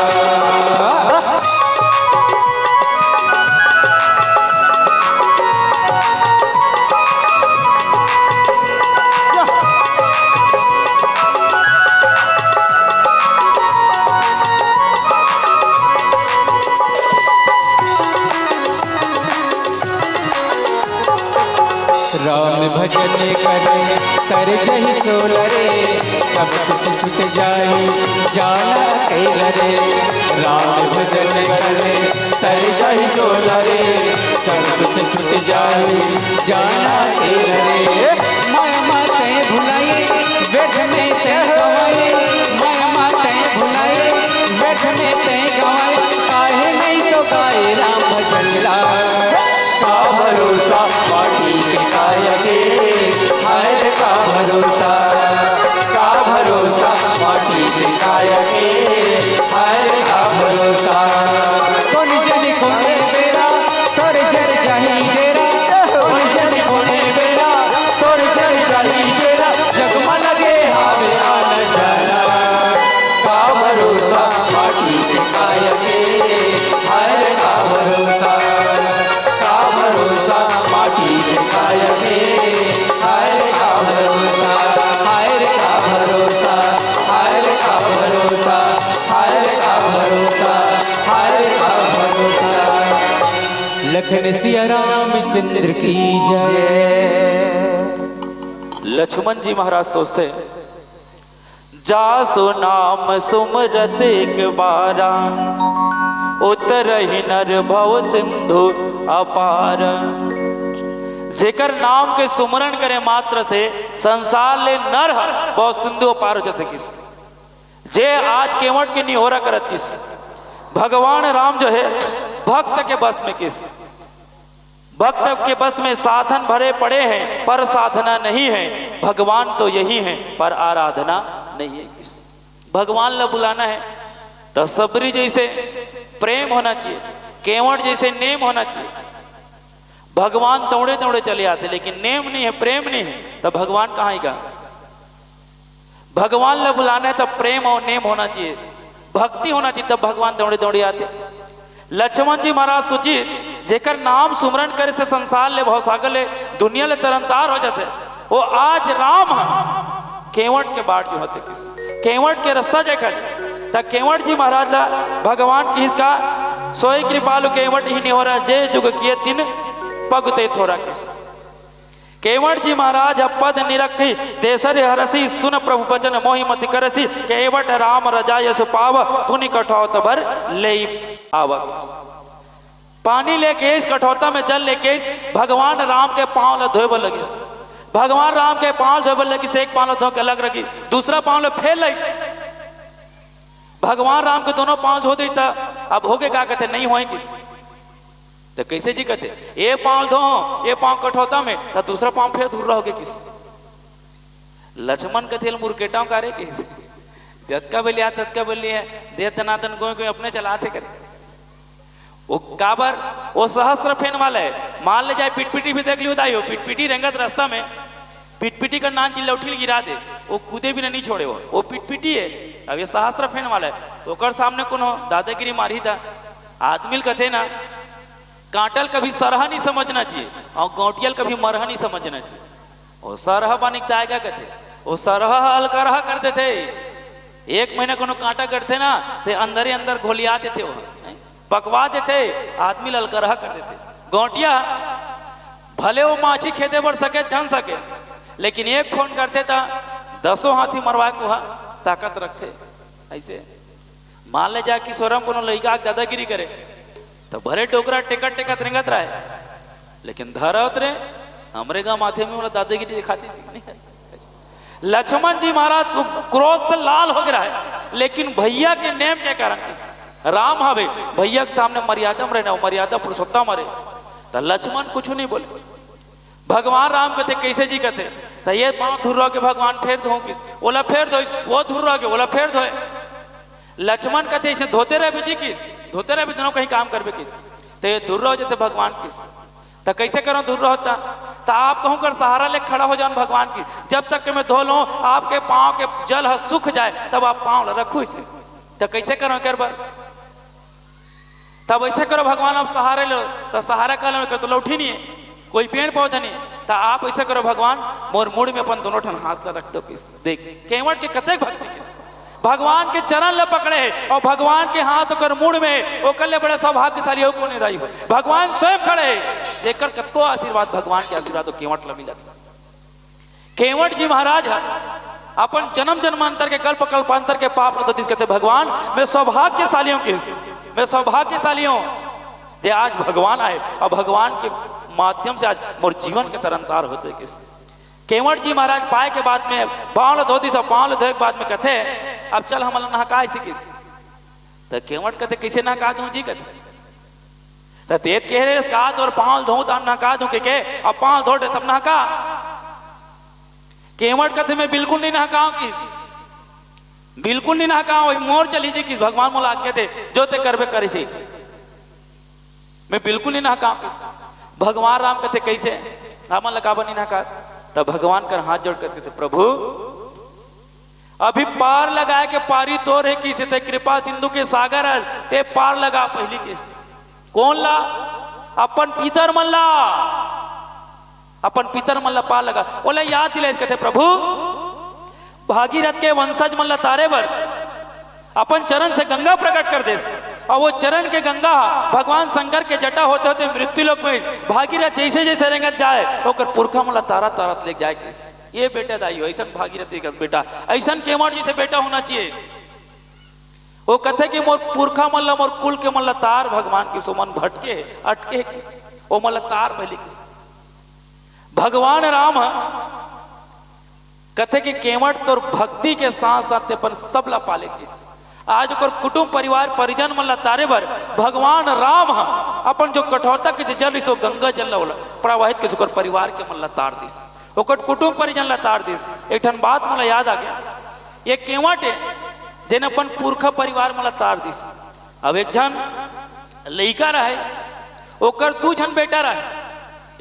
राम भजन करे तर जही सोल रे, सब कुछ छूट जाई जाना अकेल रे। राम भजन करे तर जही सोल रे, सब कुछ छूट जाई जाना अकेल रे। माया माते भुलाई, व्यर्थ में ते गवाई, माया माते भुलाई, व्यर्थ में ते गवाई, काहे नहीं तो गाए राम भजन ला। का भरोसा माटी के काया के, हाय रे का भरोसा, का भरोसा माटी के काया के, हाय रे का भरोसा। कोन जनी कोने बेरा तोर जर जाही डेरा, कोन जनी कोने बेरा तोर जर जाही डेरा, जगमलगे हावे आना जाना। का भरोसा माटी के काया के, हाय रे का भरोसा, का भरोसा माटी के काया के, हाय रे का भरोसा, हाय रे का भरोसा, हाय रे का भरोसा, हाय रे का भरोसा, हाय रे का भरोसा। लखन सिया रामचंद्र की जय। लक्ष्मण जी महाराज सोचते हैं, जासु नाम सुमरत एक बारा, उतरहि नर भव सिंधु अपार। जेकर नाम के सुमरन करे मात्र से संसार ले नर ह भव सिंधु अपार हो जाथे किस। जे आज केवट के निहोरा करत किस, भगवान राम जो है भक्त के बस में किस। भक्त के बस में साधन भरे पड़े हैं, पर साधना नहीं है। भगवान तो यही है, पर आराधना नहीं है किस। भगवान ला बुलाना है तो सबरी जैसे प्रेम होना चाहिए, केवट जैसे नेम होना चाहिए। भगवान दौड़े दौड़े चले आते, लेकिन नेम नहीं है, प्रेम नहीं है, तो भगवान कहाँ आएगा? भगवान ला बुलाना है तो प्रेम और नेम होना चाहिए, भक्ति होना चाहिए, तब भगवान दौड़े दौड़े आते। लक्ष्मण जी महाराज सोचिस, जेकर नाम सुमरन करे से संसार ले, भवसागर ले, दुनिया ले तरनतार हो जाथे। वो आज राम ह केवट के बाट जो होथे किस, केवट के रास्ता जेकर, त केवट जी महाराज ला भगवान किहिस का, सोई कृपालु केवट ही निहोरा, जे जुग किए तिन पग ते थोरा किस। केवट जी महाराज ह पद निरखी, तेसर हरसी, सुन प्रभु बचन मोहि मति करसी, केवट राम रजा यस पाव, पुनि कठौत भर लेई आव। पानी लेके आइस, कठौता में जल लेके आइस, भगवान राम के पांव ल धोए बर लगिस। भगवान राम के पांव धोए बर लगिस, एक पांव ल धो के अलग रखिस, दूसरा पांव ल फेर लइस। भगवान राम के दोनों पांव धो दिस, त अब होगे का? कथे, "नहीं होय किस।" त कइसे जी कथे, "ए पांव धो, ए पांव कठौता में," त दूसरा पांव फेर धुर्रा होगे किस। लक्ष्मण कथे, "ल मुरकेटांव का रे?" किस, "जतका बेर लिया, ततका बेर लिया, दे दनादन गोय गोय अपने चलाथे," कथे। वो काबर, वो सहस्त्र फेन वाला हे। मान ले जाए, पिटपिटी भी देख लियो दाई हो, पिटपिटी रेंगत रास्ता में, पिटपिटी का नान चिल्ला उठिल गिरा दे, वो कूदे भी नहीं छोड़े, वो, वो पिटपिटी हे। अब ये सहस्त्र फेन वाला हे, ओकर सामने कोनो दादागिरी मारही त आदमी ल कथे ना, कांटा ल कभी सरहा नहीं समझना चाहिए और गौंटिया ल कभी मरहा नहीं समझना चाहिए। वो सरहा बनिक त आय का कथे, वो सरहा ह अलकरहा कर देथे। एक महीना कोनो कांटा गड़थे ना, ते अंदरे अंदर घोलिया देथे, वो, हैं? पकवा देथे, आदमी ल अलकरहा कर देथे। गौंटिया भले वो माछी खेदे बर सके, झन सके, लेकिन एक फोन करथे त दसों हाथी मरवाए को हा ताकत रखथे। ऐसे मान ले जा, किशोरम कोनो लइका के दादागिरी करे, त भले डोकरा टेकत टेकत रेंगत रहे, लेकिन धरत रे, हमरे गांव माथे में वाला दादागिरी दिखाती थी, नहीं? लक्ष्मण जी महाराज तो क्रोध से लाल हो गया है, लेकिन भैया के नेम के कारण, राम हवे, भैया के सामने मर्यादा में रहना, वो मर्यादा पुरुषोत्तम हरे, त लक्ष्मण कुछ नहीं बोले। भगवान राम कथे, "कइसे जी?" कथे, "त ये पांव धुर्रा होगे, भगवान फेर धो किस, ओला फेर धोइस, वो धुर्रा होगे, ओला फेर धोए।" लक्ष्मण कथे, "अइसे धोते रहबे जी किस, धोते रहबे, दोनों कहीं काम करबे किस, त ये धुर्रा हो जथे भगवान किस, त कइसे करों धुर्रा होता?" त आप कहूं कर सहारा ले खड़ा हो जाओं भगवान की, जब तक के मैं धो लूं, आपके पांव के जल ह सूख जाए, तब आप पांव ल रखू इसे, त कइसे करों कर बर? तब ऐसे करो भगवान, आप सहारे लो, त सहारा का लो, तो लौठी नहीं है, कोई पेड़ पौधा नहीं, त आप ऐसे करो भगवान, मोर मुड़ में अपन दोनों ठन हाथ ला रख दो किस। देख, केवट के कतेक भक्ति किस, भगवान के चरण ला पकड़े हे और भगवान के हाथ ओकर मुड़ में, ओकर ले बड़े सौभाग्यशाली हो कोने दाई हो, भगवान स्वयं खड़े हे, जेकर कतको आशीर्वाद, भगवान के आशीर्वाद वो केवट ला मिलत हे। केवट जी महाराज ह अपन जन्म जन्मांतर के, कल्प कल्पांतर के पाप ल धोतिस, कथे, "भगवान, मैं सौभाग्यशाली हूं किस, मैं सौभाग्यशाली हूं, जे आज भगवान आए और भगवान के माध्यम से आज मोर जीवन के तरनतार होथे किस।" केवट जी महाराज पाए के बाद में पांव ल धोतिस और पांव ल धोए के बाद में कथे, "अब चल हमन ल नहकाए सिकिस।" त केवट कथे, "कइसे नहका दूं जी?" कथे, "त तेत कहे रेहेस का तोर पांव धोऊं त नहका दूं के, के अब पांव धो डे सब नहका।" केवट कथे, "मैं बिल्कुल नहीं नहकाऊं किस, बिल्कुल नहीं नहकाऊं, मोर चली जी किस, भगवान मोला आज्ञा दे, जो ते करबे करिस ही, मैं बिल्कुल नहीं नहकाऊं किस।" भगवान राम कथे, "कइसे? हमन ला काबर नहीं नहकास?" तब भगवान कर हाथ जोड़ कर कथे, "प्रभु, अभी पार लगाए के पारी तोर हे किस, ते कृपा सिंधु के सागर हे, ते पार लगा पहिली किस।" कोन ला? अपन पितर मन ला, अपन पितर मन ला पार लगा। ओला याद दिलाइस, कथे, "प्रभु, भागीरथ के वंशज मन ला तारे बर अपन चरण से गंगा प्रकट कर देस, और वो चरण के गंगा ह भगवान शंकर के जटा होते होते मृत्यु लोक में भागीरथ जैसे जैसे रेंगत जाए, ओकर पुरखा मन ला तारा तारत ले जाए किस।" ये बेटा दाई हो, ऐसन भागीरथी कस बेटा, ऐसन केवट जी से बेटा होना चाहिए। वो कथे कि मोर पुरखा मन ला, मोर कुल के मन ला तार भगवान किस, ओमन भटके, अटके किस, ओमन ला तार पहिली किस। भगवान राम ह कथे कि केवट तोर भक्ति के साथ साथ ते अपन सब ला पाले किस। आज ओकर कुटुंब परिवार परिजन मन ला तारे बर भगवान राम ह अपन जो कठौता के जे जल रिहिस, वो गंगा जल ला ओला प्रवाहित किस, ओकर परिवार के मन ला तार दिस, ओकर कुटुंब परिजन ला तार दिस। एक ठन बात मोला याद आ गया, ये केवट हे जेन अपन पुरखा परिवार मन ला तार दिस। अब एक झन लइका रहे, ओकर दू झन बेटा रहे,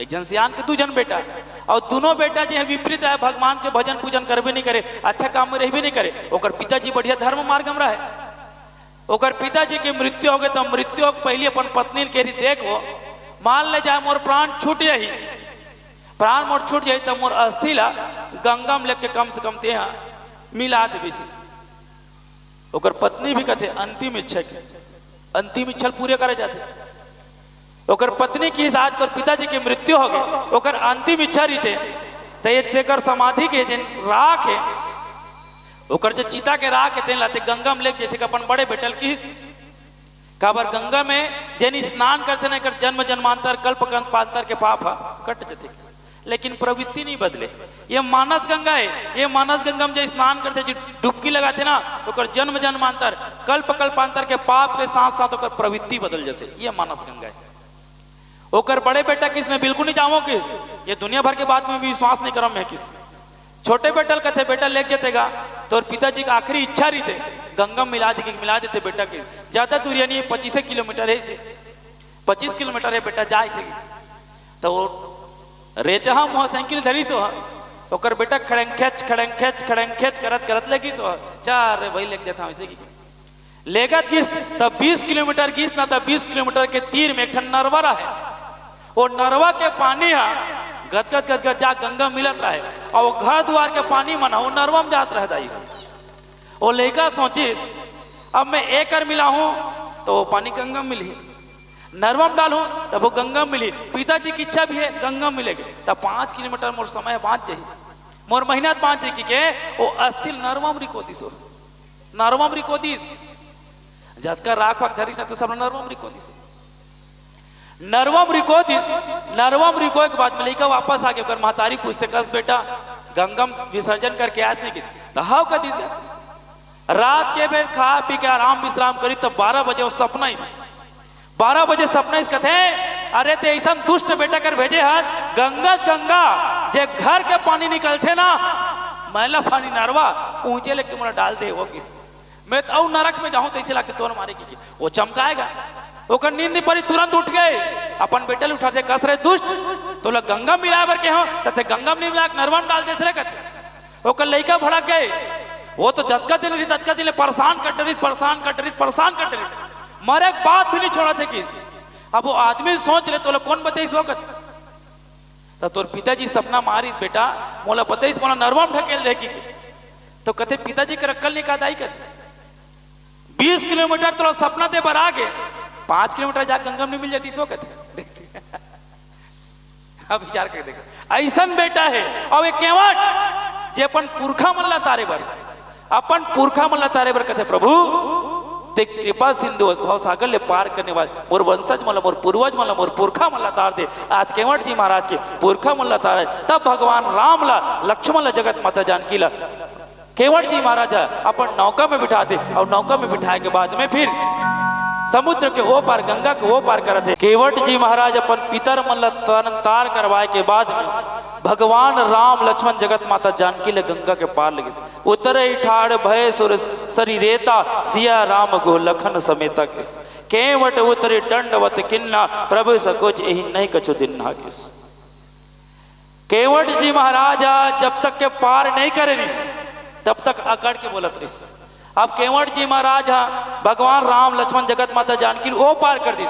एक झन सियान के दू झन बेटा, और दोनों बेटा जे हे विपरीत हे, भगवान के भजन पूजन करबे नहीं करे, अच्छा काम में रहबे नहीं करे। ओकर पिताजी बढ़िया धर्म मार्ग में रहे, ओकर पिताजी के मृत्यु होगे, त मृत्यु होगे पहिली अपन पत्नी ल कहे रिहिस, "देख वो, मान ले जाए मोर प्राण छूट जाही, प्राण मोर छूट जाही, त मोर अस्थि ला गंगा में लेके कम से कम तेहा मिला देबे।" ओकर पत्नी भी कथे, "अंतिम इच्छा के, अंतिम इच्छा ल पूरे करे जाथे।" ओकर पत्नी किहिस, "आज तोर पिताजी के मृत्यु होगे, ओकर अंतिम इच्छा रिहिसे, त ये तेकर समाधि के जेन राख हे, ओकर जे चिता के राख हे, तेन ला ते गंगा में लेके जइसे कि अपन बड़े बेटा ल किहिस, काबर गंगा में जेन स्नान करथे ना, एकर जन्म जन्मांतर, कल्प कल्पांतर के पाप ह कट जथे। लेकिन प्रवृत्ति नहीं बदले। ये मानस गंगा है, ये मानस गंगा में जे स्नान करथे, जे डुबकी लगाथे ना, ओकर जन्म जन्मांतर, कल्प कल्पांतर के पाप के साथ साथ ओकर प्रवृत्ति बदल जथे। ये मानस गंगा है। ओकर बड़े बेटा किस, मैं बिल्कुल नहीं जावो किस, ये दुनिया भर के बात में भी विश्वास नहीं करम मैं किस। छोटे बेटा ल कथे, "बेटा लेके जतेगा, तोर पिताजी के आखिरी इच्छा रहिसे, गंगा में मिला दे, मिला देते बेटा के।" ज्यादा दूरिया नहीं है, पच्चीस किलोमीटर है इसे, पच्चीस किलोमीटर है बेटा, जा इसे। तो वो रेचहा मोटरसाइकिल धरिस हो, ओकर बेटा खड़ंखेच, खड़ंखेच, खड़ंखेच करत, करत लगिस हो, "चल रे भाई, लेके जाता हूँ इसे की।" लेगत गिस, तब बीस किलोमीटर गिस ना, तब बीस किलोमीटर के तीर में एक ठन नरवा रहे। वो नरवा के पानी हा गदगद गदगद जा गंगा मिलत रहे, और वो घर दुआर के पानी मन हा वो नरवा में जात रह जाई। वो लइका सोचिस, "अब मैं एकर मिलाहूं तो वो पानी गंगा में मिलही, नरवा में डालहूं तब वो गंगा में मिलही, पिताजी की इच्छा भी है गंगा में मिलेगी, तब पाँच किलोमीटर मोर समय बाँच जाही, मोर मेहनत बाँच जाही," कि के वो अस्थि ल नरवा में रिको दिस हो। नरवा म रिको दिस। जतका राख वाख धरिस न, त सब नरवा म रिको दिस। नरवा म रिको दिस। नरवा म रिकोय के बाद म लइका वापस आगे, ओकर महतारी पूछथे, "कस बेटा, गंगा म विसर्जन करके आयस नहीं?" त हव कहिस। रात के बेर खा पी के आराम विश्राम करिस, त बारह बजे वो सपना आइस। बारह बजे सपना आइस, कथे, "अरे, ते अइसन दुष्ट बेटा कर भेजे हस, गंगा, गंगा, जे घर के पानी निकलथे ना, मैला पानी नरवा, ऊंचे लेके मोला डाल दे," वो किस। "मैं तो अउ नरक में जाहूं, तइसे लागथे तोर मारे की।" वो चमकाय गा, ओकर नींद नहीं परी, तुरंत उठ गे, अपन बेटा ल उठाथे, "कस रे दुष्ट, तोला गंगा मिलाय बर केहेंव, त ते गंगा में नहीं मिला के नरवा में डाल देस रे," कथे। ओकर लइका भड़क गे, वो तो जतका दिन रहिस, ततका दिन ले परेशान कर डरिस, परेशान कर डरिस, परेशान कर डरिस। मरे के बाद भी नहीं छोड़त हे किस। अब वो आदमी सोच ले, "तोला कोन बताइस वो कथे?" "त तोर पिताजी सपना म आइस बेटा, मोला बताइस, मोला नरवा म ढकेल दे," कि तो कथे, "पिताजी कर अक्कल नहीं का दाई?" कथे, "बीस किलोमीटर तोला सपना दे बर आगे, पाँच किलोमीटर जा गंगा म नहीं मिल जातिस वो," कथे। अब विचार करके देखो, अइसन बेटा हे, अउ एक केवट, जे अपन पुरखा मन ला तारे बर, अपन पुरखा मन ला तारे बर कथे, "प्रभु, ते कृपा सिंधु, भवसागर ले पार करने वाले मोर वंशज मन ला, मोर पूर्वज मन ला, मोर पुरखा मन ला तार दे।" आज केवट जी महाराज के पुरखा मन ला तारे, तब भगवान राम ला, लक्ष्मण ला, जगत माता जानकी ला केवट जी महाराज ह अपन नौका में बिठाथे, अउ नौका में बिठाय के बाद में फिर समुद्र के ओ पार, गंगा के ओ पार करत हे। केवट जी महाराज अपन पितर मन ल तन तार करवाय के बाद में भगवान राम, लक्ष्मण, जगत माता जानकी ल गंगा के पार लगिस। "उतरे ठाड़ भय सुर सरी रेता, सिया राम गुह लखन समेता" किस। "केवट उतरे दंडवत किन्ना, प्रभु सकुच एहि नहीं कछु दिन्ना" किस। केवट जी महाराज ह जब तक के पार नहीं करे रिस, तब तक अकड़ के बोलत रिस। अब केवट जी महाराज ह भगवान राम, लक्ष्मण, जगत माता जानकी ल ओ पार कर दिस,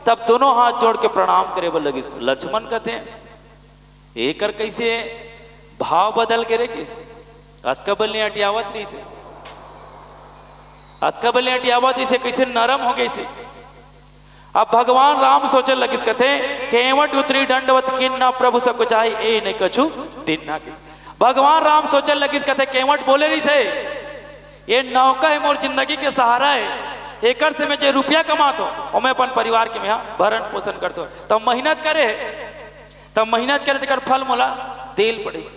तब दोनों हाथ जोड़ के प्रणाम करे बर लगिस। लक्ष्मण कथे, "एकर कइसे भाव बदल गे रे?" किस। अतका बल ले अटियावत रहिसे, अतका बल ले अटियावत रहिसे, कइसे नरम हो गइसे। अब भगवान राम सोचे लगिस, कथे, "केवट उतरी दंडवत किन्ना, प्रभु सकुचाई एहि नहीं कछु दिन्ना" किस। भगवान राम सोचे लगिस, कथे, "केवट बोले रहिसे, ये नौका हे मोर जिंदगी के सहारा हे, एकर से मैं जे रुपया कमात हों, ओमे अपन परिवार के मैं भरण पोषण करत हों।" तब मेहनत करे, तब मेहनत करे, तेकर फल मोला देल पड़े।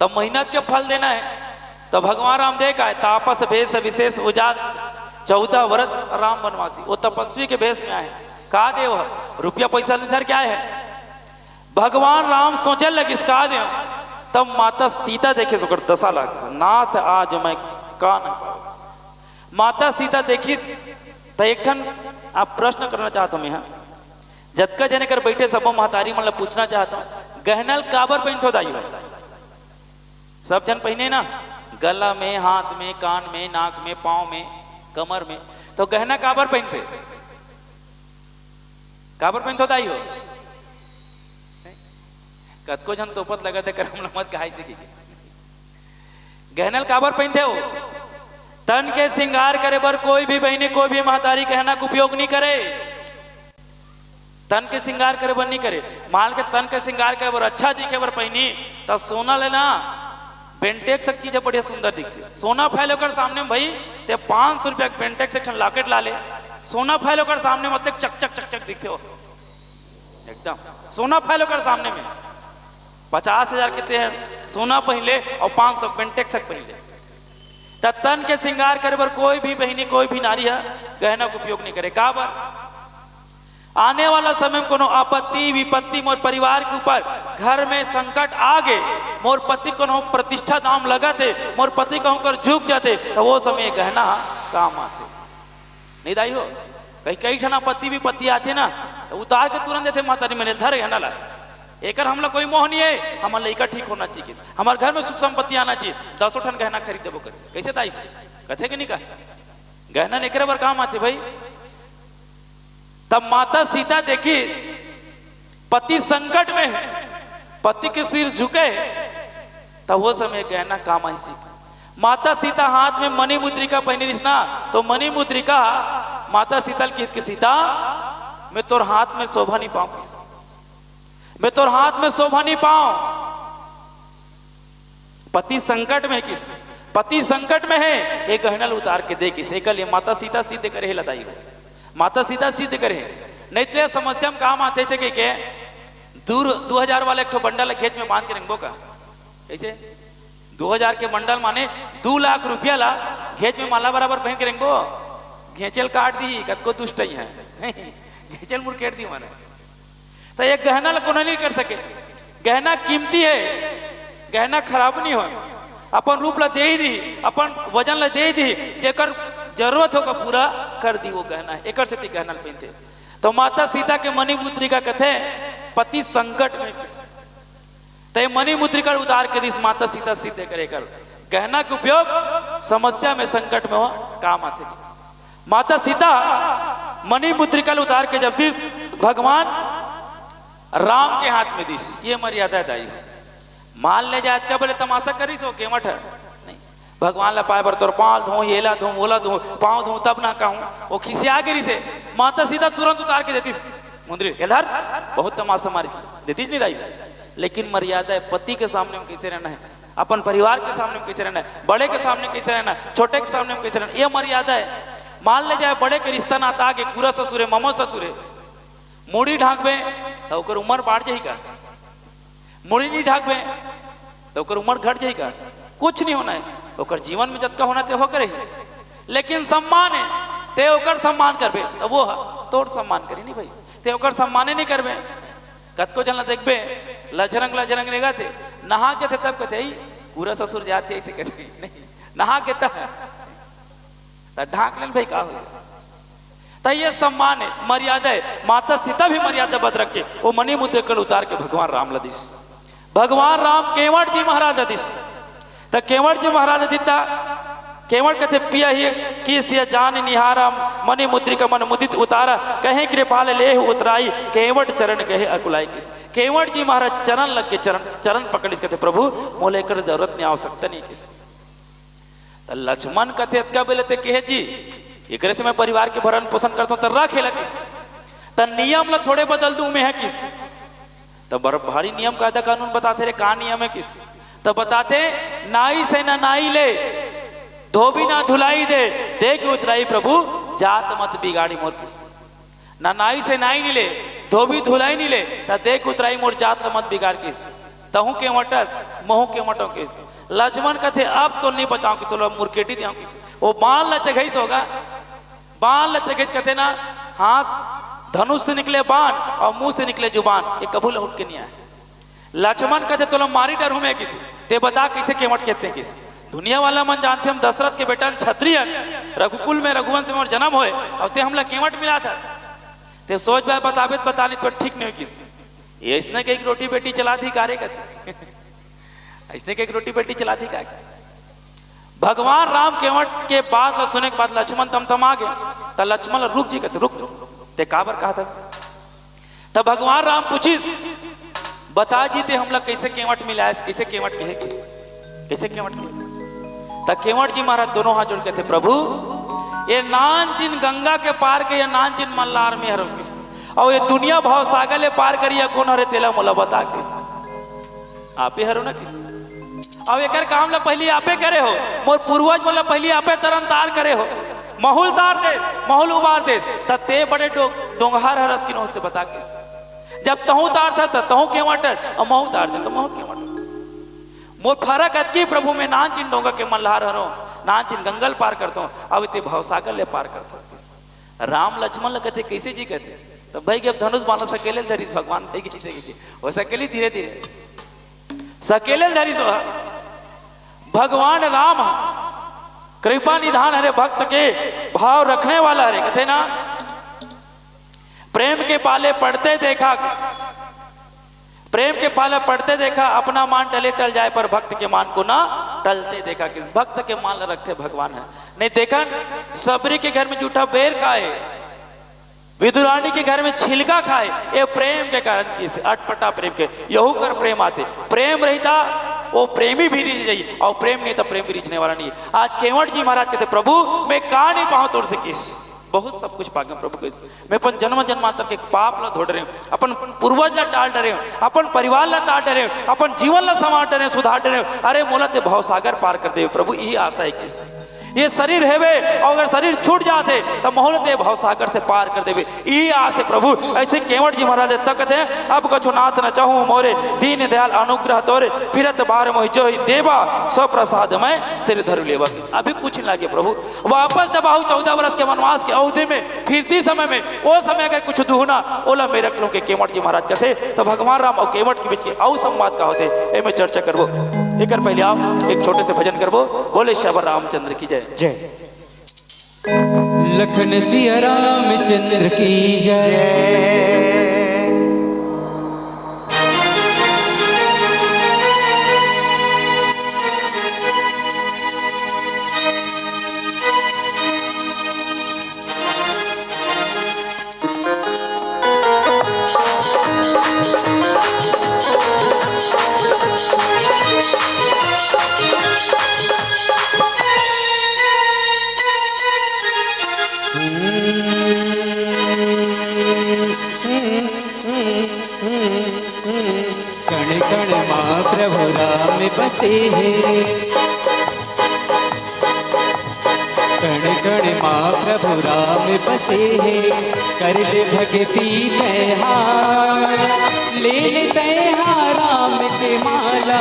तब मेहनत के फल देना हे, तब भगवान राम दे का हे, "तापस भेष विशेष उजात, चौदह वर्ष राम वनवासी।" वो तपस्वी के भेष में आए, का देव ह? रुपया पैसा नहीं धर के आए हे। भगवान राम सोचे लगिस, "का देव?" तब माता सीता देखे, ओकर दशा लाग, "नाथ आज मैं का नहीं पावस।" माता सीता देखिस, त एक ठन आप प्रश्न करना चाहत हों मैं ह, जतका जने कर बैठे सबो महतारी मन ल पूछना चाहत हों, गहना ल काबर पहिनथो दाई हो? सब झन पहिने ना, गला में, हाथ में, कान में, नाक में, पाँव में, कमर में, तो गहना काबर पहिनथे? काबर पहिनथो दाई हो? कतको झन तोपत लगत हे, करम ल मत कहाई से कि गहना ल काबर पहिनथे हो? तन के श्रृंगार करे बर कोई भी बहिनी, कोई भी महतारी गहना के उपयोग नहीं करे। तन के श्रृंगार करे बर नहीं करे। मान के तन के श्रृंगार करे बर, अच्छा दिखे बर पहिनी, त सोना लेना, बेंटेक्स के चीज ह, बढ़िया सुंदर दिखथे। सोना फैले ओकर सामने में भाई, ते पाँच सौ रुपया के बेंटेक्स एक ठन लॉकेट ला ले, सोना फाइल ओकर सामने म अतेक चक चक चक चक दिखथे हो, एकदम सोना फाइल ओकर सामने में। पचास हजार के ते सोना पहिन ले अउ पाँच सौ बेंटेक्स के पहिन ले। त तन के श्रृंगार करे बर कोई भी बहिनी, कोई भी नारी ह गहना के उपयोग नहीं करे। काबर? आने वाला समय में कोनो आपत्ति विपत्ति मोर परिवार के ऊपर, घर में संकट आ गे, मोर पति कोनो प्रतिष्ठा दाम लगत हे, मोर पति कहूँ कर झुक जाथे, त वो समय ये गहना ह काम आथे। नहीं दाई हो, कई कई ठन आपत्ति विपत्ति आथे ना, त उतार के तुरंत देथे माता जी, मैंने धर गहना ला, एकर हमला कोई मोह नहीं है, हमर लइका ठीक होना चाहिए, हमर घर में सुख संपत्ति आना चाहिए, दसों ठन गहना खरीद देबो कथे। कैसे दाई हो? कथे कि नहीं कहे? गहना एकरे बर काम आथे भाई। तब माता सीता देखी पति संकट में है, पति के सिर झुके है, तब वो समय गहना काम आई सीता। माता सीता हाथ में मणि मुद्रिका पहनी रहिस ना, तो मणि मुद्रिका माता सीता ल किहिस कि सीता, मैं तोर हाथ में शोभा नहीं पाऊं, किहिस, मैं तोर हाथ में शोभा नहीं पाऊं। पति संकट में, किहिस, पति संकट में है, ये गहना ल उतार के दे, किहिस। एकर लिए माता सीता सिद्ध करे हे ला दाई हो, माता सीता सिद्ध करे हे। नहीं तो ये समस्या में काम आथे छे के, के दू, दू हजार वाला एक ठो बंडल ला घेंच में बांध के रेंगबो का? कैसे? दू हजार के बंडल माने दू लाख रुपया ला घेंच में माला बराबर पहन के रेंगबो? घेंचे ल काट दी, कतको दुष्ट ही है। घेंचे ल मुरकेट दी माने। त ये गहना ला कोनो नहीं कर सके। गहना कीमती है, गहना खराब नहीं हो, अपन रूप ला दे ही दी, अपन वजन ला दे ही दी, जेकर जरूरत होगा पूरा कर दी वो गहना। एकर सेती गहना ला पहनथे। तो माता सीता के मणि मुद्रिका कथे पति संकट में, किहिस, त ये मणि मुद्रिका उतार के दिस माता सीता सिद्ध करे कर। गहना के उपयोग समस्या में, संकट में हो काम आथे। माता सीता मणि मुद्रिका ल उतार के जब दिस, भगवान राम के हाथ में दिस। ये मर्यादा है दाई हो। मान ले जाए, अतका बड़े तमाशा करिस हो केवट है? नहीं। भगवान ला पाए बर तोर पाँव धोऊं, येला धोऊं, ओला धोऊं, पाँव धोऊं, तब ना कहूं। वो खिसिया गे रिहिसे, माता सीता तुरंत उतार के देतिस मुंदरी, "ए धर, बहुत तमाशा मारी।" देतिस नहीं दाई। लेकिन मर्यादा है, पति के सामने में कैसे रहना है, अपन परिवार के सामने में कैसे रहना है, बड़े के सामने कैसे रहना है, छोटे के सामने में कैसे रहना है, ये मर्यादा है। मान ले जाए बड़े के रिश्ता नाता आगे, "कुरा ससुर हे, ममो ससुर हे।" मुड़ी ढांकबे त ओकर उम्र बाढ़ जाही का? मुड़ी नहीं ढांकबे त ओकर उम्र घट जाही का? कुछ नहीं होना है। ओकर जीवन में जतका होना ते हो करे ही। लेकिन सम्मान है, ते ओकर सम्मान करबे त वो ह तोर सम्मान करी नहीं भाई। ते ओकर सम्माने नहीं करबे। कतको झन ला देखबे, लझरंग लझरंग रेंगथे, नहा के थे तब कथे, "ई, कुरा ससुर जाथे," ऐसे कथे। नहीं, नहा के तब त ढांक लेन भाई, का हो? त ये सम्मान है, मर्यादा है। माता सीता भी मर्यादा बद रख के वो मणि मुद्रिका ल उतार के भगवान राम ला दिस। भगवान राम केवट जी महाराज ला दिस। त केवट जी महाराज ला दिता, केवट कथे, "पिया ही किस यह जान निहारा, मणि मुद्रिका मन मुदित उतारा, कहे कृपाल लेह उतराई, केवट चरण गहे अकुलाई।" किस केवट जी महाराज चरण लग के, चरण, चरण पकड़िस, कथे, "प्रभु, मोला एकर जरूरत नहीं, आवश्यकता नहीं।" किस त लक्ष्मण कथे, "अतका बेले ते कहे जी, एकरे से मैं परिवार के भरण पोषण करथों, त रख एला," किस। "त नियम ला थोड़े बदल दूं मैं," ह किस। त बड़ भारी नियम कायदा कानून बताथे रे, "का नियम है?" किस। त बताथे, "नाई से ना नाई ले, धोबी ना धुलाई दे, दे के उतराई प्रभु, जात मत बिगाड़ी मोर," किस। ना नाई से नाई नहीं ले, धोबी धुलाई नहीं ले, त दे के उतराई मोर जात ल मत बिगाड़ किस। तहूं केवटस, महूं केवटों किस। लक्ष्मण कथे, "अब तो नहीं बचाऊं किस, चलो अब मुरकेटी दियाऊं किस।" वो बाण ल चघाइस होगा, बाण ल चघाइस कथे ना, हाथ धनुष से निकले बाण और मुंह से निकले जुबान, ये कभू लहुट के नहीं आए। लक्ष्मण कथे, "तोला मारी डरहूं मैं," किस, "ते बता कैसे केवट कहते हैं?" किस। दुनिया वाला मन जानथे हम दशरथ के बेटा हन, क्षत्रिय हन, रघुकुल में रघुवंश में मोर जन्म होए, अउ ते हमला केवट मिलाथस। ते सोच बाय बताबे त बता, नहीं तो ठीक नहीं होई किस। ये अइसने के एक रोटी बेटी चला दी का रे कथे। अइसने के एक रोटी बेटी चला दी का। भगवान राम केवट के बात ला सुने के बाद लक्ष्मण तमतमा गे, त लक्ष्मण ला रुक जी कथे, "रुक, ते काबर कहत हस?" त भगवान राम पूछिस, "बता जी ते हमला कैसे केवट मिलायस, कैसे केवट कहे किस, कैसे केवट कहे?" त केवट जी महाराज दोनों हाथ जोड़ के कथे, "प्रभु, ये नानचिन गंगा के पार के, ये नानचिन मल्लार में हरव किस, अउ ये दुनिया भवसागर ले पार करिया कोन हरे, तेला मोला बता किस।" आपे हरो ना किस। अब एकर काम ला पहली आपे करे हो, मोर पूर्वज मोला पहली आपे तरन तार करे हो। महूं ल तार देस, महूं ल उबार देस, त तें बड़े डो-, डोंगहा हरस कि नोहस तें बता किस। जब तहूं तारथस, त तहूं केंवट हरस, अउ महूं तार देंव, त महूं केंवट हरस। मोर फरक अतकी प्रभु, में नानचिन डोंगा के मल्हार हरों, नानचिन गंगा ल पार करथों, अउ तें भवसागर ले पार करथस किस। राम लक्ष्मण ल कथे, "कइसे जी?" कथे, "त भई के अब धनुष बाण ल सकेले ल धरिस भगवान," भई कइसे, कइसे? ओ सकेलिस धीरे धीरे, सकेले ल धरिस ओ ह। भगवान राम ह कृपा निधान हरे, भक्त के भाव रखने वाला हरे, कथे ना, "प्रेम के पाले पड़ते देखा, प्रेम के पाले पड़ते देखा, अपना मान टले टल जाए, पर भक्त के मान को ना टलते देखा किस।" भक्त के मान ल रखथे भगवान ह। नहीं देखन, सबरी के घर में जूठा बेर खाए, विदुरानी के घर में छिलका खाए, ये प्रेम के कारण किस, अटपटा प्रेम के, यहू कर प्रेम आथे। प्रेम रहिता, वो प्रेमी भी रिझ जाई, अउ प्रेम नहीं तो प्रेम भी रिझने वाला नहीं। आज केंवट जी महाराज कथे, "प्रभु, में का नहीं पाहूं तोर से किस, बहुत सब कुछ पा गेंव प्रभु किस। में अपन जन्म जन्मांतर के पाप ला धो डरेंव, अपन पूर्वज ला टाल डरेंव, अपन परिवार ला टाल डरेंव, अपन जीवन ला संवार डरेंव, सुधार डरेंव। अरे मोला तें भवसागर पार कर देबे प्रभु, इही आशा हे किस। ये शरीर हेवे, अउ अगर शरीर छूट जाथे, त मोला तें भवसागर से पार कर देबे, इही आस हे प्रभु।" अइसे केंवट जी महाराज तकथे, "अब कछु नाथ न चाहूं मोरे, दीन दयाल अनुग्रह तोरे, फिरत बार मोहि जो ही देवा, सो प्रसाद मैं सिर धरु लेवा।" अभी कुछ नहीं लागे प्रभु, वापस जब आहूं चौदह बरस के वनवास के अवधि में, फिरती समय में, ओ समय अगर कुछ दुहना, ओला में रख लूं के केंवट जी महाराज कथे, त भगवान राम अउ केंवट के बीच के अउ संवाद का होथे, एमे चर्चा करबो। एकर पहले आप एक छोटे से भजन करबो। बोले सियावर रामचंद्र की जय। जय। लखन सिया रामचंद्र की जय। कण कण मा प्रभु राम बसे हे, कण कण मा प्रभु राम बसे हे। कर ले भगती तैं हा, ले ले तैं हा राम के माला,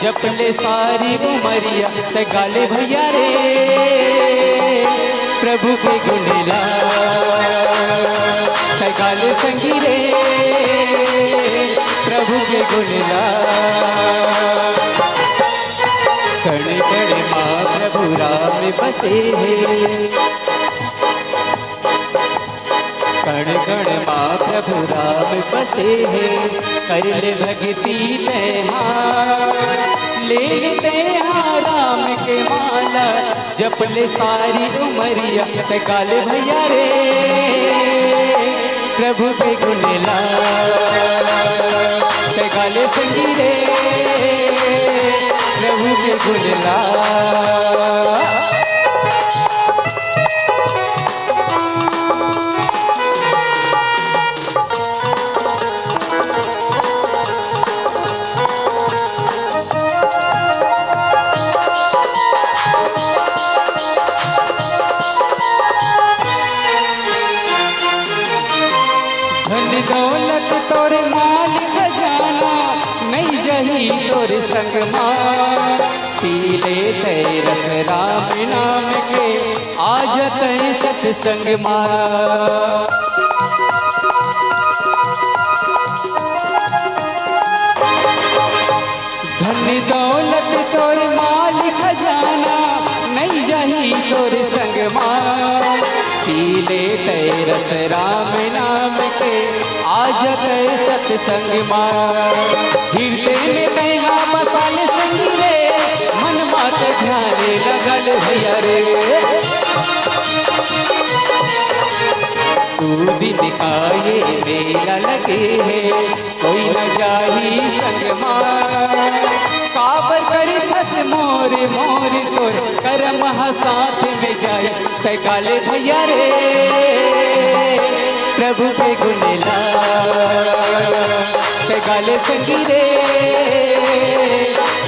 जप ले सारी उमरिया, तैं गा ले भैया रे प्रभु के गुण ला, तैं गा ले संगी रे प्रभु के गुण ला। कण कण मा प्रभु राम बसे हे, कण कण मा प्रभु राम बसे हे। कर ले भगती तैं हा, ले ले तैं हा राम के माला, जप ले सारी उमरिया, तैं गा ले भैया रे प्रभु के गुण ला, तैं गा ले संगी रे प्रभु के गुण ला। धन दौलत तोर माल खजाना, नइ जाही तोर संग मा। पी ले तैं रस राम नाम के, आ जा तैं सतसंग मा। धन दौलत तोर माल खजाना, नइ जाही तोर संग मा। पी ले तैं रस राम नाम के, आ जा तैं सतसंग मा। हृदय में तैं हा बसा ले संगी रे, मन मा तैं ध्यान लगा ले भैया रे। दू दिन का ये मेला लगे हे, कोई न जाही संग मा। काबर करिथस मोर मोर तोर, करम ह साथ में जाही। तैं गा ले भैया रे प्रभु के गुण ला, तैं गा ले संगी रे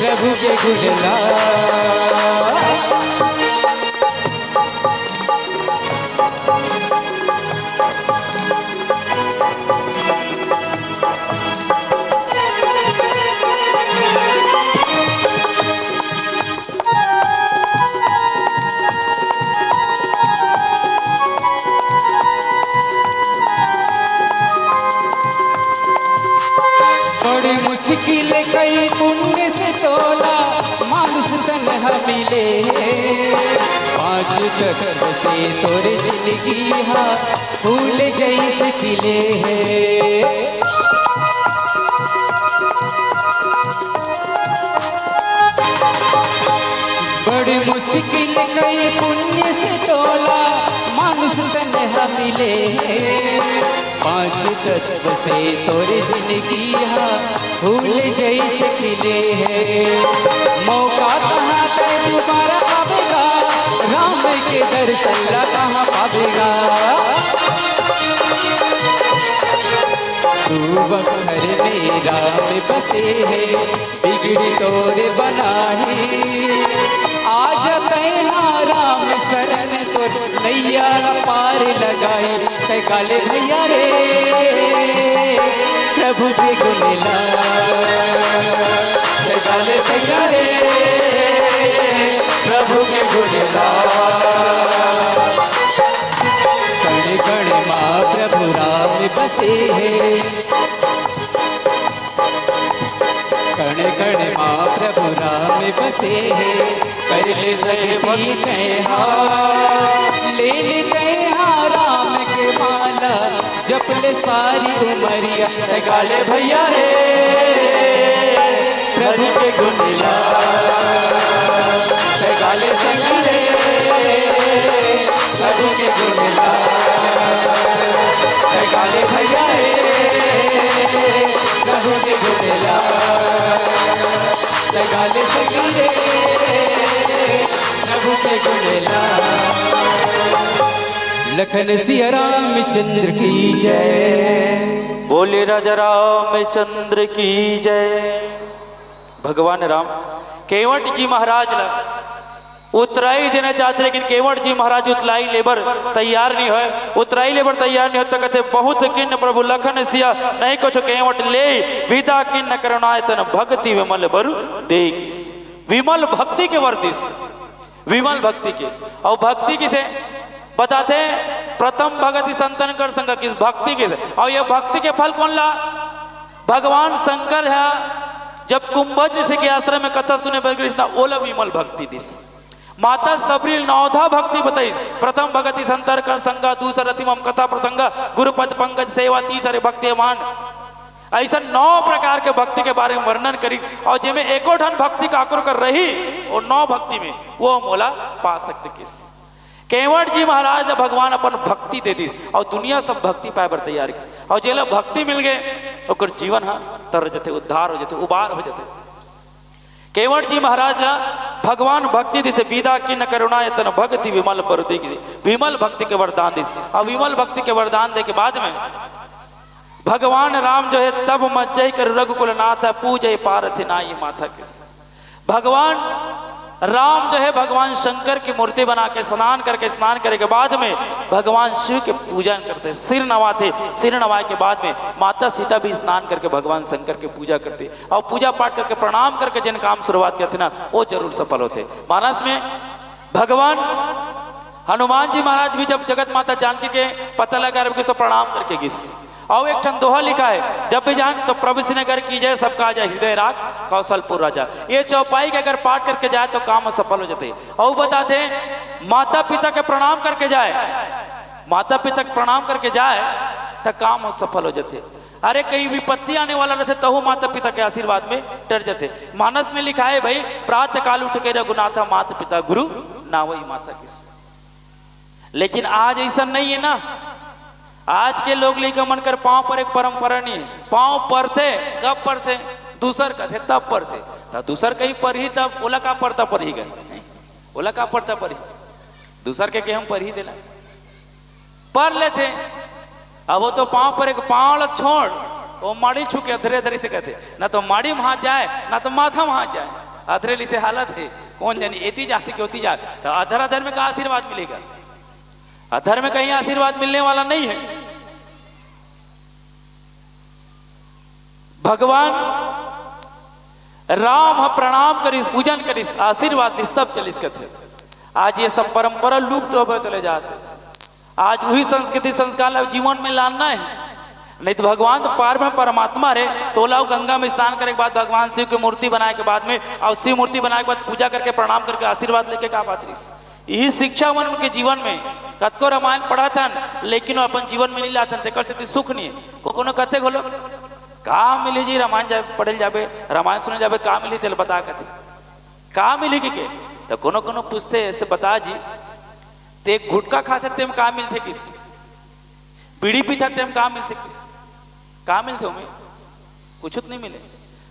प्रभु के गुण ला। बड़ी मुश्किल कई पुण्य से तोला मानुष तन ह मिले हे। पाँच तत्व से तोर जिंदगी हा फूल जैसे खिले हे। बड़ी मुश्किल कई पुण्य से तोला मानुष तन ह मिले हे। पाँच तत्व से तोर जिंदगी हा फूल जैसे खिले हे। मौका कहाँ ते दोबारा आवेगा, राम के दर्शन ला कहाँ पावेगा। तू अक्षर में राम बसे हे, बिगड़ी तोर बनाही। आ जा तैं हा राम शरण, तोर नैया पार लगाई। तैं गा ले भैया रे प्रभु के गुण ला, तैं गा ले भैया रे प्रभु के गुण ला। कण कण मा प्रभु राम बसे हे, कण कण मा प्रभु राम बसे हे। कर ले सगरी तैं हा, ले ले तैं हा राम के माला, जप ले सारी उमरिया। तैं गा ले भैया रे प्रभु के गुण ला, तैं गा ले संगी रे प्रभु के गुण ला। तैं गा ले भैया रे प्रभु के गुण ला, तैं गा ले संगी रे प्रभु के गुण ला। लखन सिया रामचंद्र की जय। बोले राजा रामचंद्र की जय। भगवान राम केवट जी महाराज ला उतराई देना चाहते, लेकिन केवट जी महाराज उतराई लेबर तैयार नहीं होय। उतराई लेबर तैयार नहीं होय त कथे, बहुत किन्न प्रभु लखन सिया, नहीं कुछ केवट ले, विदा किन्न करुणाय तन भक्ति विमल बर देख। विमल भक्ति के वर दिस, विमल भक्ति के। अउ भक्ति किसे बताथे? प्रथम भगति संतन कर संग किस भक्ति किसे। अउ ये भक्ति के फल कोन ला? भगवान शंकर ह जब कुंभज ऋषि के आश्रम में कथा सुने बर गिस ना, ओला विमल भक्ति दिस। माता सबरी नवधा भक्ति बताइस। प्रथम भगति संतन कर संग, दूसर रति मम कथा प्रसंग, गुरुपद पंकज सेवा, तीसरे भक्ति मान। अइसन नौ प्रकार के भक्ति के बारे में वर्णन करिस, अउ जेमे एको ठन भक्ति काकरो कर रही, वो नौ भक्ति में वो मोला पा सकथे किस। केवट जी महाराज ला भगवान अपन भक्ति दे दिस, अउ दुनिया सब भक्ति पाए बर तैयार किस, अउ जेला भक्ति मिल गे, ओकर जीवन ह तर जथे, उद्धार हो जथे, उबार हो जथे। केवट जी महाराज ला भगवान भक्ति दिस, विदा किन्न करुणाय तन भक्ति विमल बर देख, विमल भक्ति के वरदान दिस। अउ विमल भक्ति के वरदान दे के बाद में भगवान राम जो है तब मज्जहि कर रघुकुल नाथ, पूजहि पारथि नाई माथा किस। भगवान राम जो है भगवान शंकर की मूर्ति बना के स्नान करके, स्नान करे के बाद में भगवान शिव के पूजन करथे, सिर नवाथे। सिर नवाए के बाद में माता सीता भी स्नान करके भगवान शंकर के पूजा करथे अउ पूजा पाठ करके प्रणाम करके जेन काम शुरुआत करथे ना, वो जरूर सफल होथे। मानस में भगवान हनुमान जी महाराज भी जब जगत माता जानकी के पता लगा रहे तो प्रणाम करके गिस। अउ एक ठन दोहा लिखाय, जब भी जान तो प्रभु श्री नगर कीजे, सब काज हृदय राख कौशलपुर राजा। ये चौपाई के अगर पाठ करके जाए तो काम सफल हो जाथे। अउ बताथे, माता पिता के प्रणाम करके जाए, माता पिता के प्रणाम करके जाए तो काम सफल हो जाथे। अरे, कहीं विपत्ति आने वाला रथे तहु माता पिता के आशीर्वाद में डर जाथे। मानस में लिखाय भाई, प्रातः काल उठ के रघुनाथा, माता पिता गुरु नावई माथा किस। लेकिन आज अइसन नहीं है ना। आज के लोग लइका मन कर पाँव परे के परंपरा नहीं है। पाँव परथे, कब परथे? दूसर कथे तब परथे। त दूसर कहीं परही तब ओला का परता परही गा? ओला का परता परही? दूसर के केहे म परही तेला पर लेथे। अब वो तो पाँव परे के, पाँव ला छोड़, वो माड़ी छू के अधरे अधरे से कथे, ना तो माड़ी म हाथ जाए, ना तो माथा म हाथ जाए। अधरे लिसे हालत है, कोन जनी एती जाथे के ओती जाथे, त अधर अधर में का आशीर्वाद मिलेगा? अधर में कहीं आशीर्वाद मिलने वाला नहीं है। भगवान राम ह प्रणाम करिस, पूजन करिस, आशीर्वाद दिस, तब चलिस कथे। आज ये सब परंपरा लुप्त होवे चले जात हे। आज उही संस्कृति संस्कार ला जीवन में लाना हे, नहीं तो भगवान तो पार में परमात्मा रे, तो ओला गंगा में स्नान करे के बाद, भगवान शिव के मूर्ति बनाए के बाद में, और शिव मूर्ति बनाए के बाद पूजा करके प्रणाम करके आशीर्वाद लेके का बात रहिस? यही शिक्षा मन के जीवन में कतको रामायण पढ़त हन, लेकिन वो अपन जीवन में नहीं लाथन, तेकर सेती सुख नहीं हे। को कोनो कथे घलो, "का मिली जी, रामायण जा-, पढ़े ल जाबे, रामायण सुने जाबे, का मिली तेल बता?" कथे, "का मिली?" के, के? तो कोनो कोनो पूछते ऐसे, "बता जी, ते गुटखा खाथे, तेम का मिलथे किस? बीड़ी पीथा, तेम का मिलथे किस? का मिलथे ओमे? कुछ तो नहीं मिले।"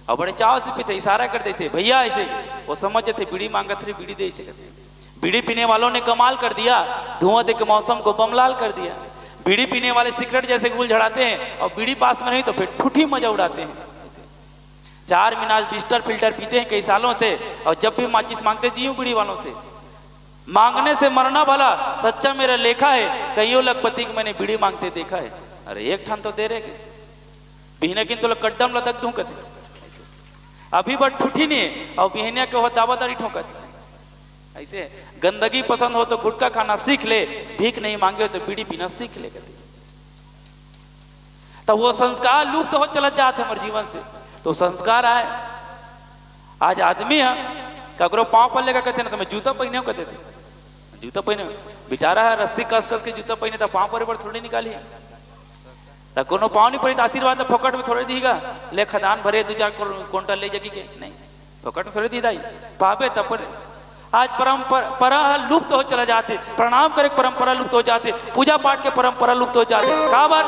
और बड़े चाव से पीथे, इशारा कर देसे, "भैया," ऐसे। वो समझ जाथे बीड़ी मांगत रही, बीड़ी दे, ऐसे करके। बीड़ी पीने वालों ने कमाल कर दिया, धुआं दे के मौसम को बमलाल कर दिया। बीड़ी पीने वाले सिगरेट जैसे गुल झड़ाते हैं और बीड़ी पास में नहीं तो फिर ठूठी मजा उड़ाते हैं। चार मीनार बिस्टर फिल्टर पीते हैं कई सालों से, और जब भी माचिस मांगते जी हूँ बीड़ी वालों से। मांगने से मरना भला, सच्चा मेरा लेखा है, कईयों लखपति को मैंने बीड़ी मांगते देखा है। अरे एक ठन तो दे रहे के, बिहने किन तो कड्डम लदक दूं कथे। अभी बर ठूठी नहीं है, और बिहनिया के हो दावा दारी ठोंकत। ऐसे गंदगी पसंद हो तो गुटखा खाना सीख ले, भीख नहीं मांगे हो तो बीड़ी पीना सीख ले कथे। तो वो संस्कार लुप्त हो चलत जात हे हमर जीवन से। तो संस्कार आए, आज आदमी ह ककरो पाँव पर लेकर कहते ना, तो मैं जूता पहने हूँ, कहते थे, "जूता पहने हूँ।" बेचारा ह रस्सी कस कस के जूता पहने, तो पाँव पर, पर थोड़ी निकाली। तो कोनो पाँव नहीं पड़ी, तो आशीर्वाद तो फोकट में थोड़े दीगा, "ले खदान भरे, दो चार कुंटल ले जाके के।" नहीं, फोकट में थोड़े दी दाई, पाबे तब पर। आज परंपर-, परंपरा लुप्त हो चला जात हे, प्रणाम करे के परंपरा लुप्त हो जात हे, पूजा पाठ के परंपरा लुप्त हो जात हे। काबर?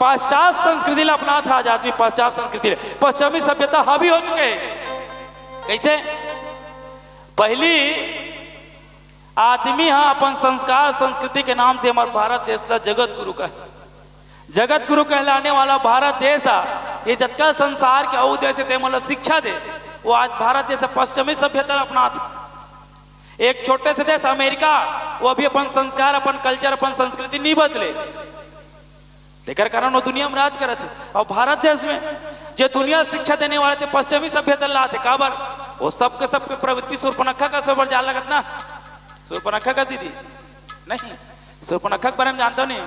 पाश्चात्य संस्कृति ला अपनात हे आज आदमी, पाश्चात्य संस्कृति ले, पश्चिमी सभ्यता हावी हो चुके हे। कैसे? पहली आदमी ह अपन संस्कार संस्कृति के नाम से हमर भारत देश ला जगत गुरु कहे। जगत गुरु कहलाने वाला भारत देश ह, ये जतका संसार के अउ देश हे, ते मन ला शिक्षा दे, वो आज भारत देश ह पश्चिमी सभ्यता अपनात हे। एक छोटे से देश अमेरिका, वो अभी अपन संस्कार, अपन culture, अपन संस्कृति नहीं बदले, तेकर कारण वो दुनिया में राज करत हे। और भारत देश में जे दुनिया शिक्षा देने वाले थे, पश्चिमी सभ्यता लात हे। काबर? वो सबके सबके प्रवृत्ति सूर्पनखा कस बर जाय लगत ना। सूर्पनखा कस दीदी? नहीं, सूर्पनखा के बारे में जानता नहीं।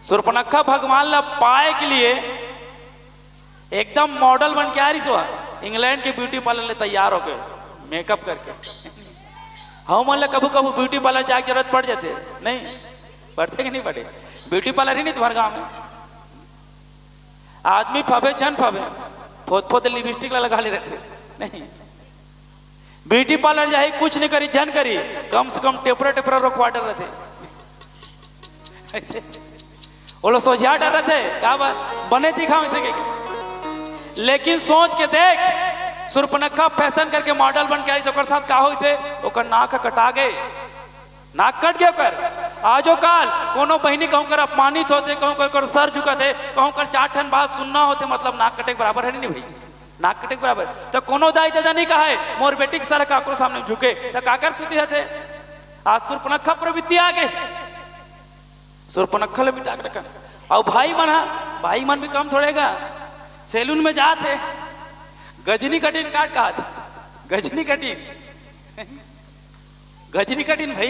सूर्पनखा भगवान ला पाए के लिए एकदम model बन के आ रही सो, इंग्लैंड के beauty parlour ले तैयार होके, makeup करके। हमन ला कभू कभू beauty parlour जाए के जरूरत पड़ जाथे, नहीं पड़थे कि नहीं पड़े? Beauty parlour ही नहीं तुम्हारे गांव में। आदमी फबे झन फबे, फोत फोत lipstick ला लगा ले रहथे, नहीं। Beauty parlour जाही, कुछ नहीं करी, झन करी, कम से कम टेपरा टेपरा रोकवा डर रहथे। ऐसे ओलो सोझा डर रहथे, का बा-, बने दिखावे से के। लेकिन सोच के देख, सुर्पनखा fashion करके model बन के आई, ओकर साथ का होइसे? ओकर नाक ह कटा गे, नाक कट गे ओकर। आजो काल कोनो बहिनी कहूं कर अपमानित होथे, कहूं कर, कर सर झुकत हे, कहूं कर चार ठन बात सुनना होथे, मतलब नाक कटे के बराबर हे नहीं भाई, नाक कटे के बराबर। तो कोनो दाई ददा नहीं कहे, "मोर बेटी के सर काकरो सामने झुके," तो काकर सुती हथे? आज सुर्पनखा प्रवृत्ति आ गे, सुर्पनखा ले मिटा के रखन। अउ भाई मन हा, भाई मन भी कम थोड़े गा, saloon में जात हे, गजनी cutting काट कहत, गजनी cutting। गजनी cutting भाई,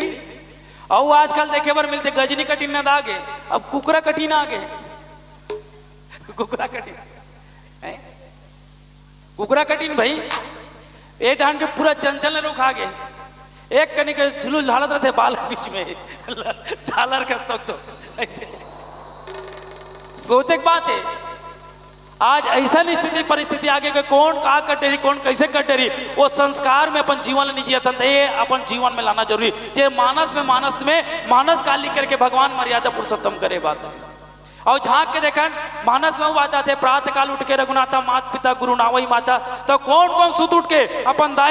अउ आजकल देखे बर मिलथे गजनी cutting नंदा गे, अब कुकरा cutting आ गे। कुकरा cutting, हैं? कुकरा cutting भाई, ए जान के पूरा चंचल ने रुखा गे। एक कनी के झुलुल झालत रहथे बाल बीच में, झालर के तक तो ऐसे। सोचे के बात हे, आज ऐसा स्थिति परिस्थिति आगे के कौन का कर डरी, कौन कैसे कर डरी, वो संस्कार में अपन जीवन ला नहीं जियत हन, त ये अपन जीवन में लाना जरूरी। जे मानस में, मानस में, मानस काल लिख करके भगवान मर्यादा पुरुषोत्तम करे बात हे। अउ झांक के देखन, मानस में बात आथे, प्रातः काल उठ के रघुनाथा मात पिता गुरु नावई माता, तो कौन कौन सुत उठ के अपन दाई